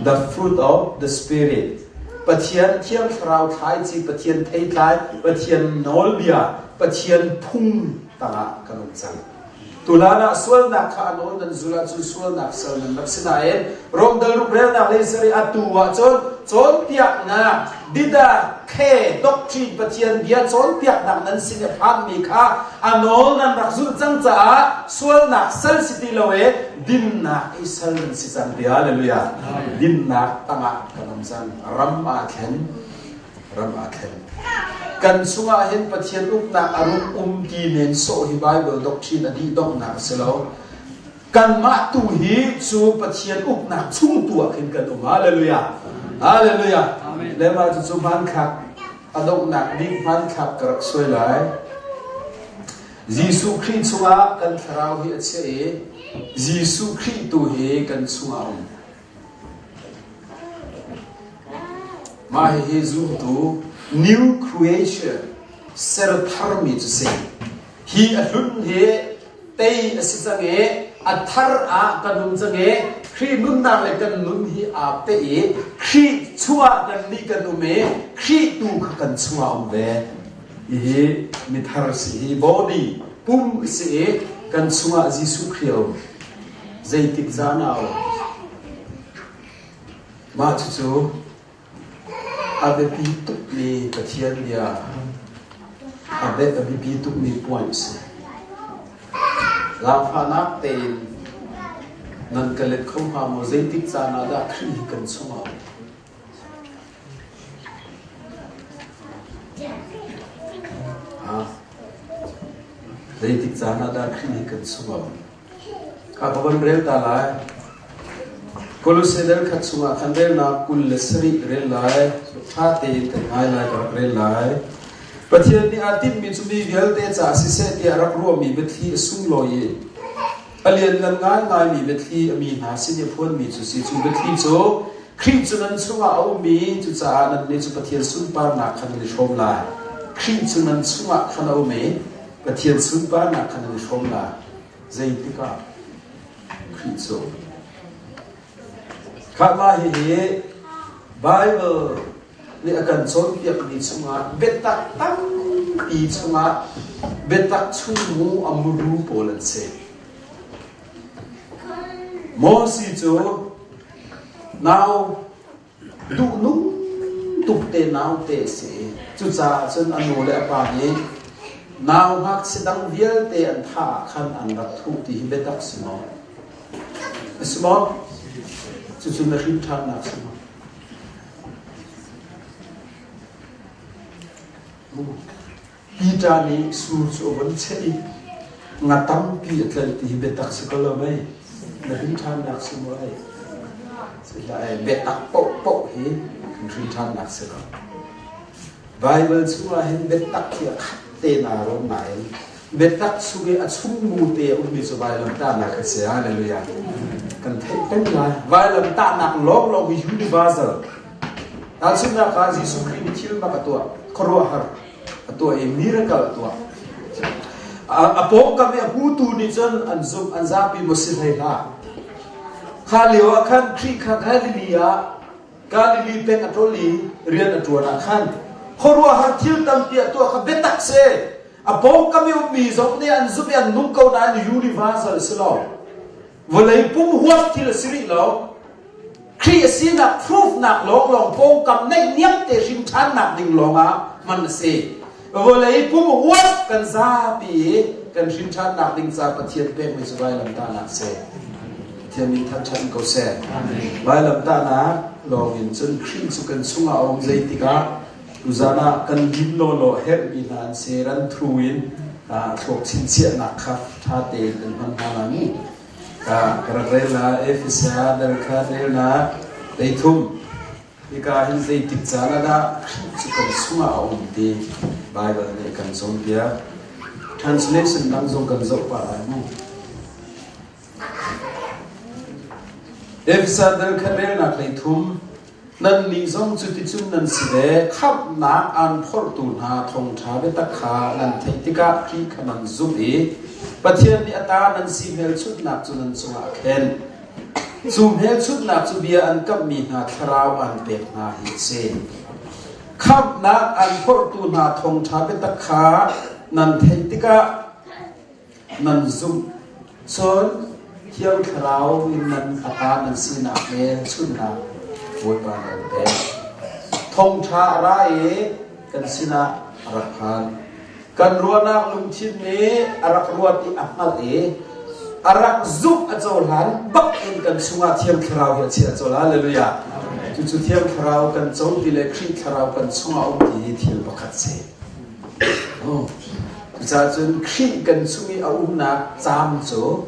Speaker 1: the fruit of the spirit. Pathian thiang thlarau thlaici, Pathian theitlai, Pathian nawlbia, Pathian phung tangah kan um cang. Tulan ah sualnak kha a nawl nan zul ahcun sualnak sal nan rak si nain Rom dal rukrelnak lei sari atu ahcun cawnpiaknak dida khe doctrine Pathian bia cawnpiaknak nan sin i phanmi kha a nawl nan rak zulh cang caah sualnak sal si ti lo e dinnak i sal nan si cang ti hallelujah dinnak tangah kan um cang ram aa thlen ram aa thleng. Kan chungah hin Pathian uknak a rung um ti men sawh hi Bible doctrine a dih donghnak a si lo. Kanmah tu hi cu Pathian uknak chung tu ah khin kan um. Hallelujah. Hallelujah. Le mah cu hmanthlak a donghnak bik hmanthlak ka rak suai lai. Jesuh Khrih chungah kan thlarau hi a chiah i Jesuh Khrih tu hi kan chungah a um. Mah hihi zumtu new creation ser tharmi cu si. Hi a hlun hi tei a si cang i a thar ah kan um cang i Khrih nunnak le kan nun hi aa peh i Khrih chungah kan nih kan um i Khrih tu kha kan chungah um ve. Hihi mithar si hi body pum si i kan chungah Jesuh Khrih a um. Zeitik zan ah Mah cucu a biapi tukmi Pathian bia a biapi tukmi point a si. Zaangfahnak tein nan ka let kho hnga maw? Zeitik caan ah dah Khrih hi kan chungah a um? Zeitik caan ah dah Khrih hi kan chungah a um? Ka ka von rel ta lai. Kolose dal khat chungah khan relnak 27 rel lai. Ṭha tein kan ngai lai, ka rak rel lai. Pathian nih aa tinhmi cu mi vialte caah siseh tiah rak ruahmi biathli a sunglawi i a lianngan ngaingaimi biathli a mi hna sin i a phuanmi cu si. Cu biathli cu Khrih cu nan chungah a um i cucaah nannih cu Pathian sunparnak kha nan i hrawm lai. Khrih cu nan chungah khan a um i Pathian sunparnak kha nan i hrawm lai. Zeitik ah Khrih cu Khah mah hihi Bible nih a kan cawnpiakmi chungah biatak tampi chungah biatak chungmu a muru pawl an si. Moses cu nau duhnung tuk te naute a si. Cucaah cun a nu le a pa nih nau ngakchia dang vialte an thah ah khan an rak thuh ti hi biatak si maw? A si maw? Cucu na hrin ṭhannak si maw? Peter nih sur cu a von cheh i nga tampi a tlaih ti hi biatak si ko lo mei? Na hrin ṭhannak si maw ei? Biatak paohpaoh hi kan hrin ṭhannak si lo. Baibal chungah hin biatak hi a khat te naa rawm nain biatak chung i a chungmu te a ummi cu vailamtahnak a si. Hallelujah. Kan theih peng lai. Vailamtahnak lawnglawng hi universal. Tahchunhnak ah Jesuh Khrih nih thil mak a tuah, khuaruahhar a tuah i miracle a tuah. A pawngkam i a hmutu nih cun an zumh, an zapi maw si hlei hlah. Kha lio ah khan Khrih kha Galilee ah Galilee peng a ṭol i rian a ṭuan ah khan khuaruahhar thil tampi a tuah kha biatak si. A pawngkam i ummi zong nih an zumh i an nung ko nain universal a si lo. Vawlei pum huap thil a si rih lo. Khrih a sinak proof nak lawnglawng pawngkam naihniam te hrim ṭhannak ding lawngah hman a si. Vawlei pum huap kan zapi i kan hrim ṭhannak ding ca Pathian pekmi cu vailamtahnak a si. Pathian min thangṭhat ko seh. Vailamtahnak lawngin cun Khrih cu kan chungah a um zeitikah tuzan ah kan lim lawlaw herhmi hna an si ran thu in thluak chinchiahnak kha ṭha tein kan hman hna lai mu. Ka rak rel na Efesa dal kha rel na leithum Hika hin zeitik caan ah dah Khrih cu kan chungah a um ti Baibal nih a kan cawnpiak. Translation dang zong kan zoh pah lai mu. Efesa dal khat relnak 13 Nannih zong cuticun nan si ve, khamhnak aan phorhtu hna thawngṭha biatak kha nan theih tikah Khrih kha nan zumh i Pathian nih a ta nan si hmelchunhnak cu nan cungah a khen. Cu hmelchunhnak cu bia an kamhmi hna thlarau aan pek hna hi a si. Khamhnak an phorhtu hna thawngṭha biatak kha nan theih tikah nan zumh. Cun Thiang Thlarau in nan a ta nan sinak hmelchunhnak Bawipa nan pek. Thawngṭha a ra i kan sinah a rak phan. Kan ruahnak lungthin nih a rak ruat i a hngalh i a rak zumh a cohlan bak in kan chungah Thiang Thlarau hi a chiah colh. Hallelujah. Cucu Thiang Thlarau kan co ti le Khrih Thlarau kan chungah um ti hi thil pakhat si. Oh. Cucaah cun Khrih kan chung i a umnak caam cu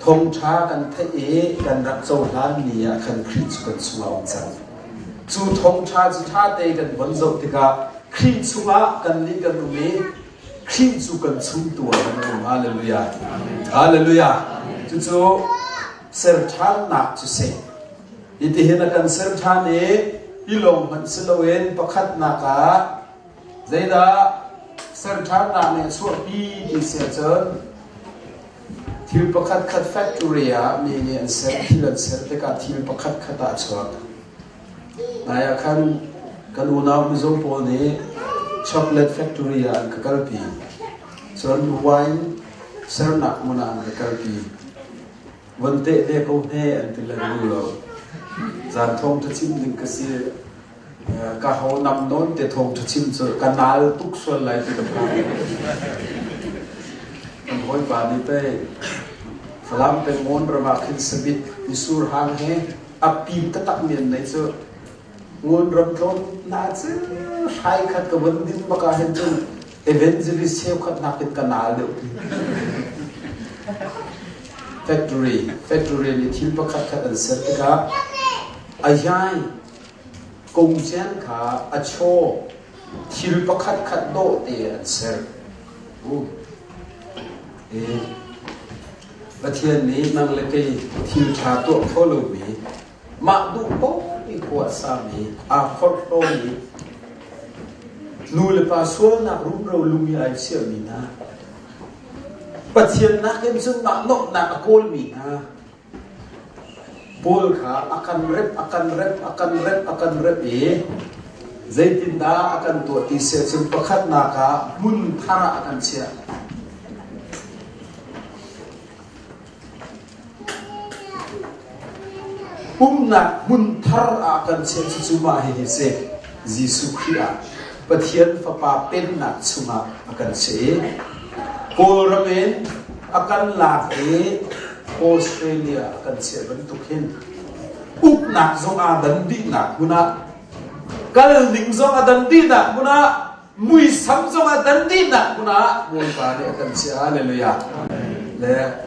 Speaker 1: thawngṭha kan theih i kan rak cohlan ni ah khan Khrih cu kan chungah um cang. Cu thawngṭha cu ṭha te kan von zoh tikah Khrih chungah kannih kan um i Khrih cu kan chung tu ah kan um. Hallelujah. Hallelujah. Cucu ser ṭhannak cu si. Hitihin a kan ser ṭhan i hi lawng hmanh si loin pakhatnak ah zeidah ser ṭhannak nih a chuahpi ti si ahcun thil pakhat khat factory ah mi nih an ser thil an ser tikah thil pakhat khat ah a chuak. Nai ah khan kan unau Mizo pawl nih chocolate factory ah an ka kalpi. Cun wine sernak hmun ah an ka kalpi. Von teh ve ko hme an ti lengmang lo. Zan thawng ṭha chim ding ka si. Ka ho nam nawn te thawng ṭha chim cu ka nal tuk sual lai ti ka phang. Kan hawipa nih pei Falam peng Ngawn ram ah khin sabit misur hang he a pim taktak mi an nei cu ngun ram tlawn na cu hrai khat ka von din bak ah hin cun evangelist cheukhat nakin ka naal deuh ti factory factory nih thil pakhat khat an ser tikah a yai kongcian kha a chaw thil pakhat khat dawh te an ser Pathian nih nang le kei thil ṭha tuah kho lomi, mah duh paoh i khua a sami, aa phorhlawmi, nu le pa sualnak rumro lung i ai chiahmi hna, Pathian nakin cun mah nuamhnak a kawlmi hna, Paul kha a kan rep, a kan rep, a kan rep, a kan rep i zeitindah a kan tuah ti si ahcun pakhatnak ah hmun thar ah a kan chiah. Umnak hmun thar ah kan chiah cucu mah hihi si Jesuh Khrih ah Pathian Fapa pennak chungah a kan chiah i Kawlram in a kan lak i Australia a kan chiah bantuk hin uknak zong aa dan dihnak hmun ah kal ning zong a dan dihnak hmun ah muisam zong a dan dihnak hmun ah Bawipa nih a kan chiah hallelujah le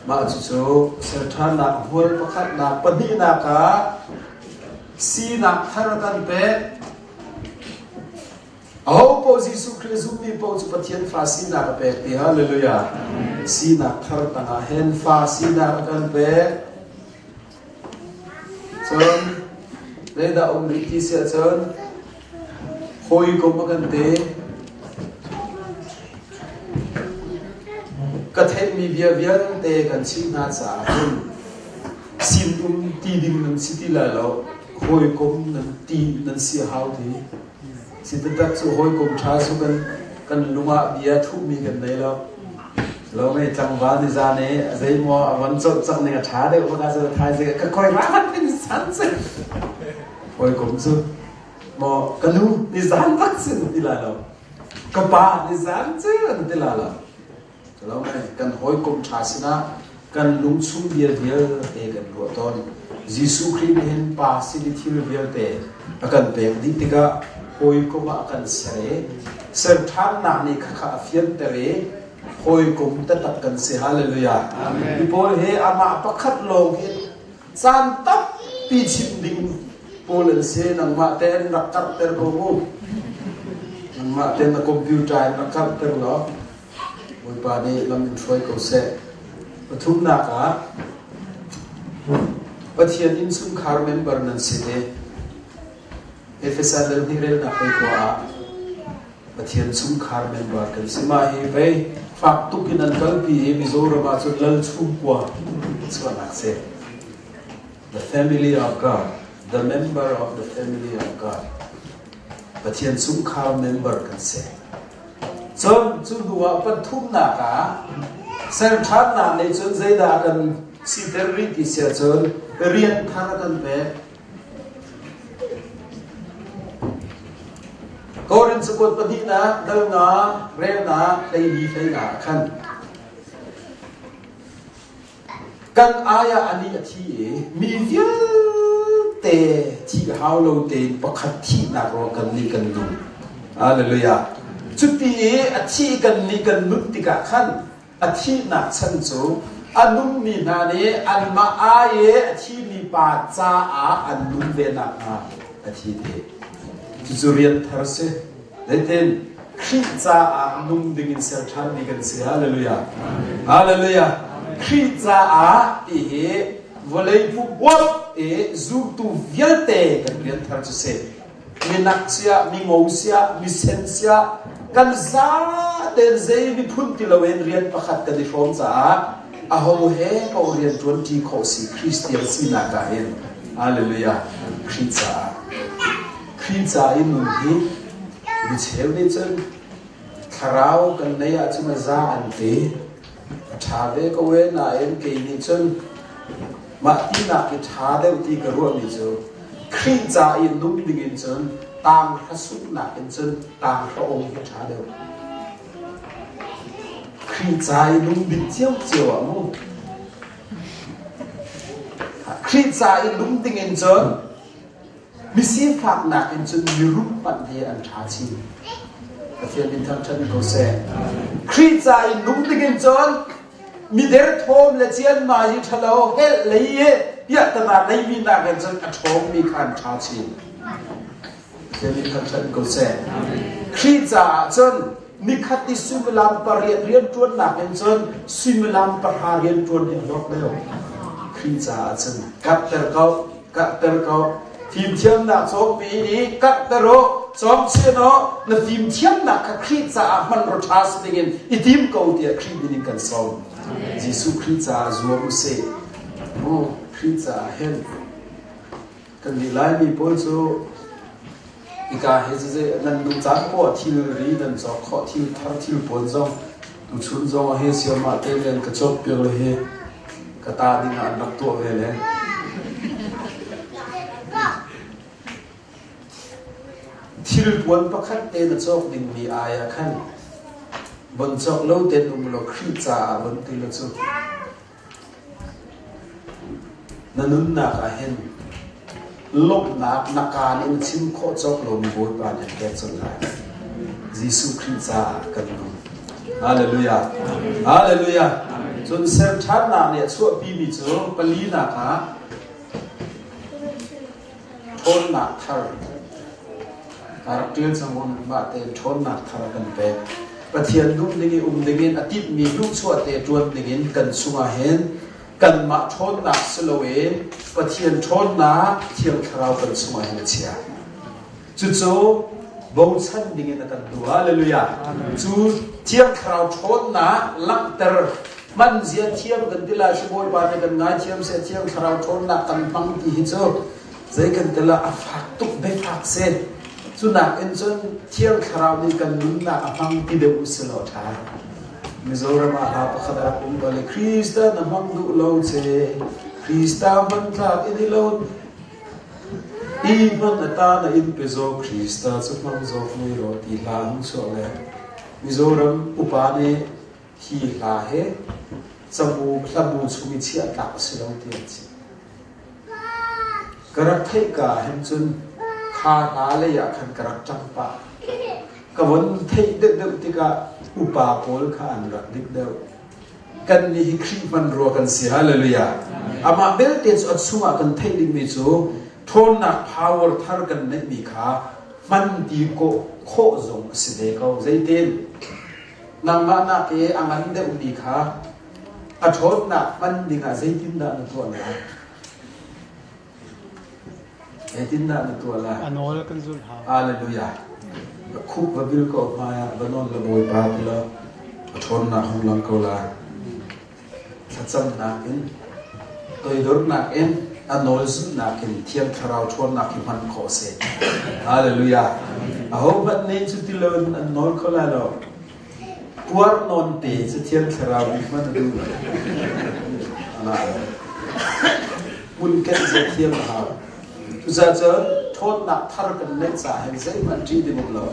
Speaker 1: mah cucu serṭhannak hmual pakhatnak pahnihnak ah sinak thar kan pek. Aho paoh Jesuh Khrih zummi paoh cu Pathian fa sinak a pek ti hallelujah. Sinak thar tangah hin fa sinak a kan pek. Cun zeidah um rih ti si ahcun hawikom a kan te. Ka theihmi bia vialte kan chimh hna caah hin sinum ti ding nan si ti lai lo hawikom nan ti nan si a hau ti. Si taktak cu hawikom ṭha cu kan kan lung ah bia thuhmi kan nei lo. Lo ngei tlangval ni zan i a zeimaw a von colh cang ning a ṭha deuh bak ah thaizing ka koi ra tin san si. Hawikom cu maw ka nu ni zan bak si na ti lai lo. Ka pa ni zan cu na ti lai lo. Lo kan hawikom ṭha sinah kan lungchung bia vialte kan ruah tawn. Jesuh Khrih nih hin Pa sin i thil vialte a kan pek dih tikah hawikom ah a kan ser i ser ṭhannak nih khakha a fianter i hawikom taktak kan si. Hallelujah. Amen. Mi pawl hi amah pakhat lawng hi caan tampi chim ding pawl an si. Nangmah tein rak karhter ko mu. Nangmah tein na computer in rak karhter law Bawipa nih lam in hruai ko seh. Pathumnak ah Pathian innchungkhar member nan si te. Efesa dal hnih relnak pei kua ah Pathian chungkhar member kan si. Mah hi pei fak tuk in an kalpi i Mizoram ah cun lal chungkua chuahnak si. The family of God, the member of the family of God. Pathian chungkhar member kan si. Cun cu hnu ah pathumnak ah serṭhannak nih cun zeidah a kan siter rih ti si ahcun rian thar a kan pek. Korin cakuat pahnihnak dal nga relnak 14 hlei nga ah khan Kan ai ah anih a thi i mi vialte thih hau lo tein pakhat thihnak ruang kan nih kan nung. Hallelujah. Cuti i a thi kan nih kan nun tikah khan a thihnak chan cu a nungmi hna nih anmah ai i a thimi pa caah an nun ve nakhnga a thi te. Cucu rian thar si. Zeitin Khrih caah nung ding in ser ṭhanmi kan si. Hallelujah. Hallelujah. Khrih caah ti hi vawlei pum i zumtu vialte kan rian thar cu si. Minak sia, mi ngo sia, mi sen sia, kan zaten zei miphun ti loin rian pakhat kan i hrawm caah aho he ko rian ṭuan ṭi khawh si Christian sinak ah hin. Hallelujah. Khrih caah. Khrih ca i nun hi micheu nih cun thlarau kan nei ahcun a za an ti. A ṭha ve ko e nain kei nih cun mah tinak hi ṭha deuh ti ka ruahmi cu Khrih ca i nung dingin cun tanghra sunghnak in cun tanghra ong hi ṭha deuh. Khrih ca i nung ding ciocio ah mu. Khrih ca i nung dingin cun Misifak nakin cun mirum panh hi an ṭha chin. Pathian min thangṭhat ko seh. Khrih ca i nung dingin cun mi derthawm le cianmai hi ṭhalo helh lei i piahtana neimi nakin cun a ṭhawngmi kha an ṭha chin. Pathian min thangṭhat ko seh. Khrih caah cun nikhat i suimilam pariat rianṭuannak in cun suimilam pahra rianṭuan hi a hlawk deuh. Khrih caah cun karhter ko. Karhter ko. Fimthiamnak cawkpi i karhter u, cawngchin u, na fimthiamnak kha Khrih caah hmanrua ṭha si dingin i tim ko tiah Khrih min in kan sawm. Jesuh Khrih caah zuam u sih. Mu Khrih caah hin kan nih Laimi pawl cu hika hi cu nan nu caan poah thilri nan cawk khawh thil thar thil pawn zong tuchun zong ah hi siamah te len ka cawk piak le hi ka ta ding ah an rak tuah ve le thil puan pakhat te na cawk dingmi ai ah khan von cawk lo ten um law Khrih caah von ti lo cu Na nunnak ah hin lawmhnak na kaan in chim khawh cawk lomi Bawipa nih an pek colh lai. Jesuh Khrih caah kan nung. Hallelujah. Hallelujah. Cun ser ṭhannak nih a chuahpimi cu palinak ah ṭhawnnak thar. Ka rak ṭial cang un mah tein ṭhawnnak thar a kan pek. Pathian duh ning i um dingin a timhmi duhchuah te ṭuan dingin kan chungah hin kanmah ṭhawnnak si loin Pathian ṭhawnnak Thiang Thlarau kan chungah hin a chia. Cucu bochan dingin a kan duh. Hallelujah. Cu Thiang Thlarau ṭhawnnak langhter hman zia thiam kan ti lai si Bawipa nih kan ngaithiam seh Thiang Thlarau ṭhawnnak kan hmang ti hi cu zei kan ti lah a fak tuk biafak si. Cu nakin cun Thiang Thlarau nih kan nunnak a hmang ti deuh u si law ṭha. Mizoram ah hla pakhat a rak um ko le Krista na hmang duh lo che Krista hmantlak in i lo i hman a ta na in pe zaw Krista cu hmang zawk mui rawh ti hla hung chuah le Mizoram upa nih hi hla he cabu hlabu chung i chiah tlak a si lo ti an chim. Ka rak theih ka hin cun kha hla lei ah khan ka rak ṭang pah. Ka von theih deuhdeuh tikah upa pawl kha an rak dik deuh. Kannih hi Khrih hmanrua kan si. Hallelujah. Amah belte cu a chungah kan theih dingmi cu ṭhawnnak power thar kan neihmi kha hman ti khawh zong a si ve ko. Zeitin? Nangmah nak i a ngan deuhmi kha A ṭhawnnak hman dingah zeitindah na tuah lai? Zeitindah na tuah lai?
Speaker 2: A nawl kan zulh hau.
Speaker 1: Hallelujah. Ka khup va bil ko hmai ah va nawl la Bawipa ti law a ṭhawnnak hung lang ko lai. Thlacamnak in, toidornak in, a nawl zulhnak in Thiang Thlarau ṭhawnnak hi hman khawh a si. Hallelujah. Ahohmanh nih cuti loin an nawl kho lai lo. Puar nawn te cu Thiang Thlarau nih hman a duh lo. Hmun kenh zia thiam a hau. Cucaah cun ṭhawnnak thar kan neih caah hin zeihmanh ṭih ding um lo.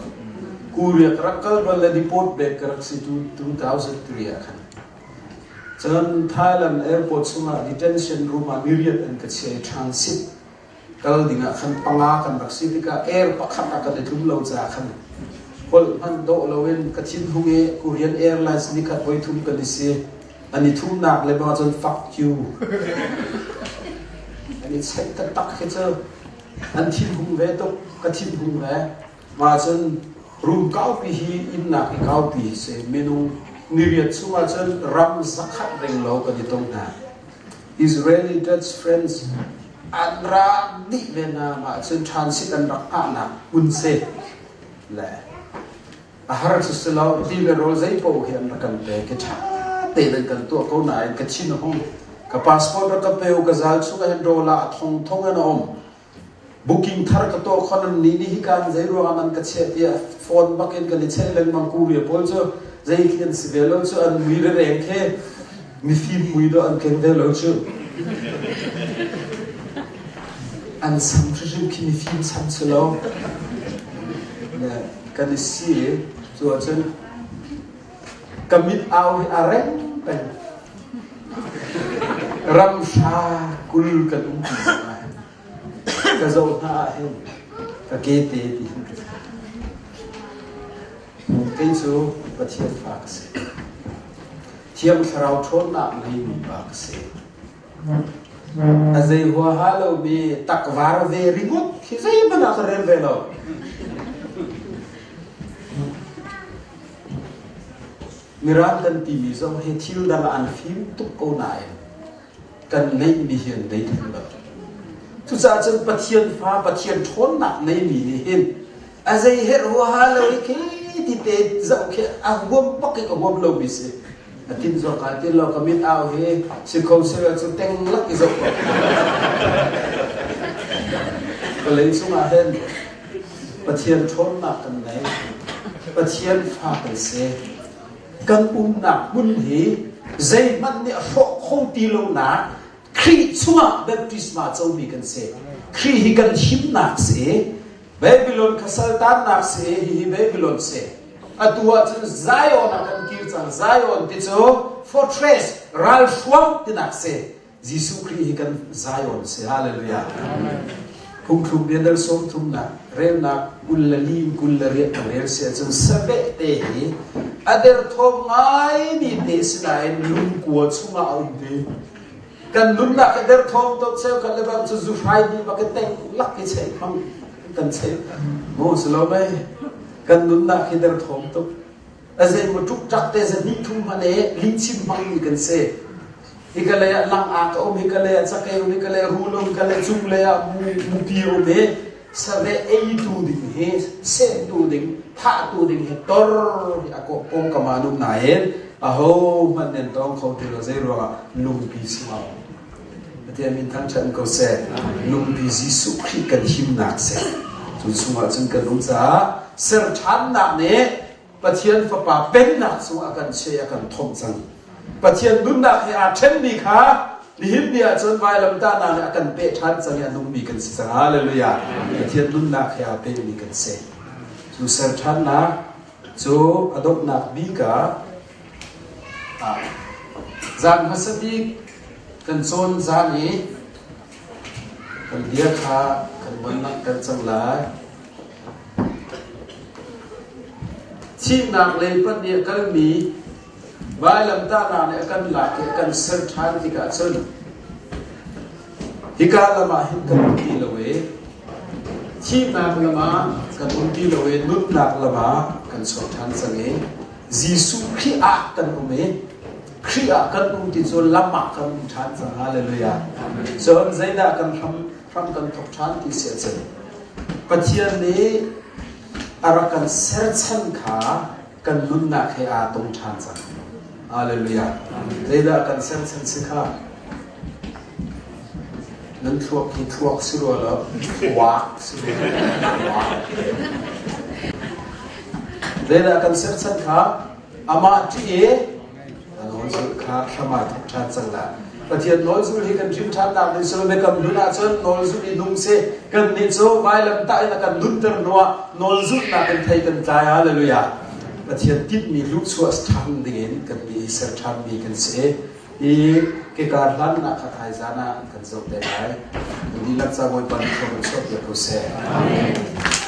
Speaker 1: Korea ka rak kal bal le deport bag ka rak si 2003 ah khan. Cun Thailand airport chungah detention room ah niriat an ka chia i transit kal dingah khan panga kan rak si tikah air pakhat ah kan i tlum lo caah khan holh hmanh dawh loin ka thinhung i Korean Airlines nikhat voi thum kan i si an i thumnak le bang cun fuck you an i cheih taktak khi cu an thinhung ve tuk ka thinhung ve mah cun room kaupi hi innak i kaupi hi si minung niriat chungah cun ram zakhat reng lo kan i tong hna Israeli Dutch French an ra dih ve hna mah cun transit an rak hngahnak hmun si le a har cu si lo ti le rawl zei paoh hi an rak kan pek i ṭha tein an kan tuah ko nain ka thin a hung ka passport rak ka pe u ka zal chung ah hin rawl ah a thong thong in a um Booking thar ka tuah khon an nih nih hikan zei ruangah nan ka chiah tiah phone bak in kan i cheih lengmang Korea pawl cu zei khi an si ve lo cu an mui rereng khi mifim mui dawh an keng ve lo cu an sam hrimhrim khi mifim sam si lo le kan i si cu ahcun ka mit au hi a reng peng Ramhra 20 kan um ti ka zoh hna ah hin ka ke te ti hin ka kei cu Pathian fa ka si. Thiang Thlarau ṭhawnnak ngeimi pa ka si. A zei huaha lomi takvar ve ringot khi zeihmanh ah ka rel ve lo. Mirang kan timi zong hi thil dang ah an fim tuk ko nain kan neihmi hi an nei theng lo. Cucaah cun Pathian fa, Pathian ṭhawnnak neimi nih hin a zei herh huaha lo i khi ti te zoh khi a huam bak i ka huam lomi si. A tin zawk ah tin lo ka mit au hi si kho sila cu teng lak i zoh ko. Vawlei cungah hin Pathian ṭhawnnak kan nei. Pathian fa kan si. Kan umnak hmun hi zeihmanh nih a hrawh kho ti lonak Khrih chungah baptisma comi kan si. Khrih hi kan himnak si. Babylon kha saltannak si, hihi Babylon si. Atu ahcun Zion ah kan kir cang. Zion ti cu fortress, ralhruang tinak si. Jesuh Khrih hi kan Zion si. Hallelujah. Phungthluk bia dal sawm thumnak relnak 24 28 kan rel si ahcun saveh te hi a derthawm ngaimi te sinain lungkua chungah a um ti. Kan nunnak a derthawm tuk cheukhat le bang cu zuhrai dih bak i teng lak i cheih hmang. kan cheh maw si lo mei? Kan nunnak hi derthawm tuk. A zei maw ṭukṭak te zahnih thum hmanh e lihchim hmangmi kan si. Hika lei ah langak a um, hika lei ah cakei um, hika lei ah rul um, hika lei cung lei ah mupi um i saveh eitu ding hi sehtu ding thahtu ding hi tor hi a pawngkam ah an um nain aho hmanh nan tawng kho ti lo. Zei ruangah? Lungpi sungah um. Pathian min thangṭhat ko seh. Lungpi Jesuh Khrih kan himnak seh. Cu chungah cun kan um caah ser ṭhannak nih Pathian Fapa pennak cungah a kan chiah i a kan thomh cang. Pathian nunnak he aa ṭhenmi kha nihin ni ahcun vailamtahnak nih a kan peh ṭhan cang i a nungmi kan si cang. Hallelujah. Pathian nunnak he aa pehmi kan si. Cu ser ṭhannak cu a donghnak bik ah zan hmasa bik kan cawn zan i kan bia kha kan von langhter cang lai. Thihnak lei panh i a kalmi vailamtahnak nih a kan lak i a kan ser ṭhan tikah cun hika lam ah hin kan um ti lo i thihnak lam ah kan um ti lo i nunnak lam ah kan chuak ṭhan cang i Jesuh Khrih ah kan um i Khrih ah kan um ti cu lam ah kan um ṭhan cang. Hallelujah. Cun zeidah kan hram hram kan thawk ṭhan ti si ahcun Pathian nih a rak kan serchan kha kan nunnak he aa tong ṭhan cang. Hallelujah. Zeidah kan serchan si kha? Nan thluak hi thluak si rua lo, thluak si rua lo. Zeidah kan serchan kha? Amah ṭih i a nawl zulh kha hram aa thawk ṭhan cang lai. Pathian nawl zulh hi kan hrim ṭhannak ding cu biakam hlun ahcun nawl zulh i nung si. Kannih cu vailamtah in a kan nunter hnuah nawl zulhnak in thei kan tlai. Hallelujah. Pathian tinhmi luhchuah ṭhan dingin kan nih ser ṭhanmi kan si. I kekar hlannak kha thaizan ah kan zoh te lai. Kan dihlak ca Bawipa nih thlawm in chuahpiak ko seh. Amen.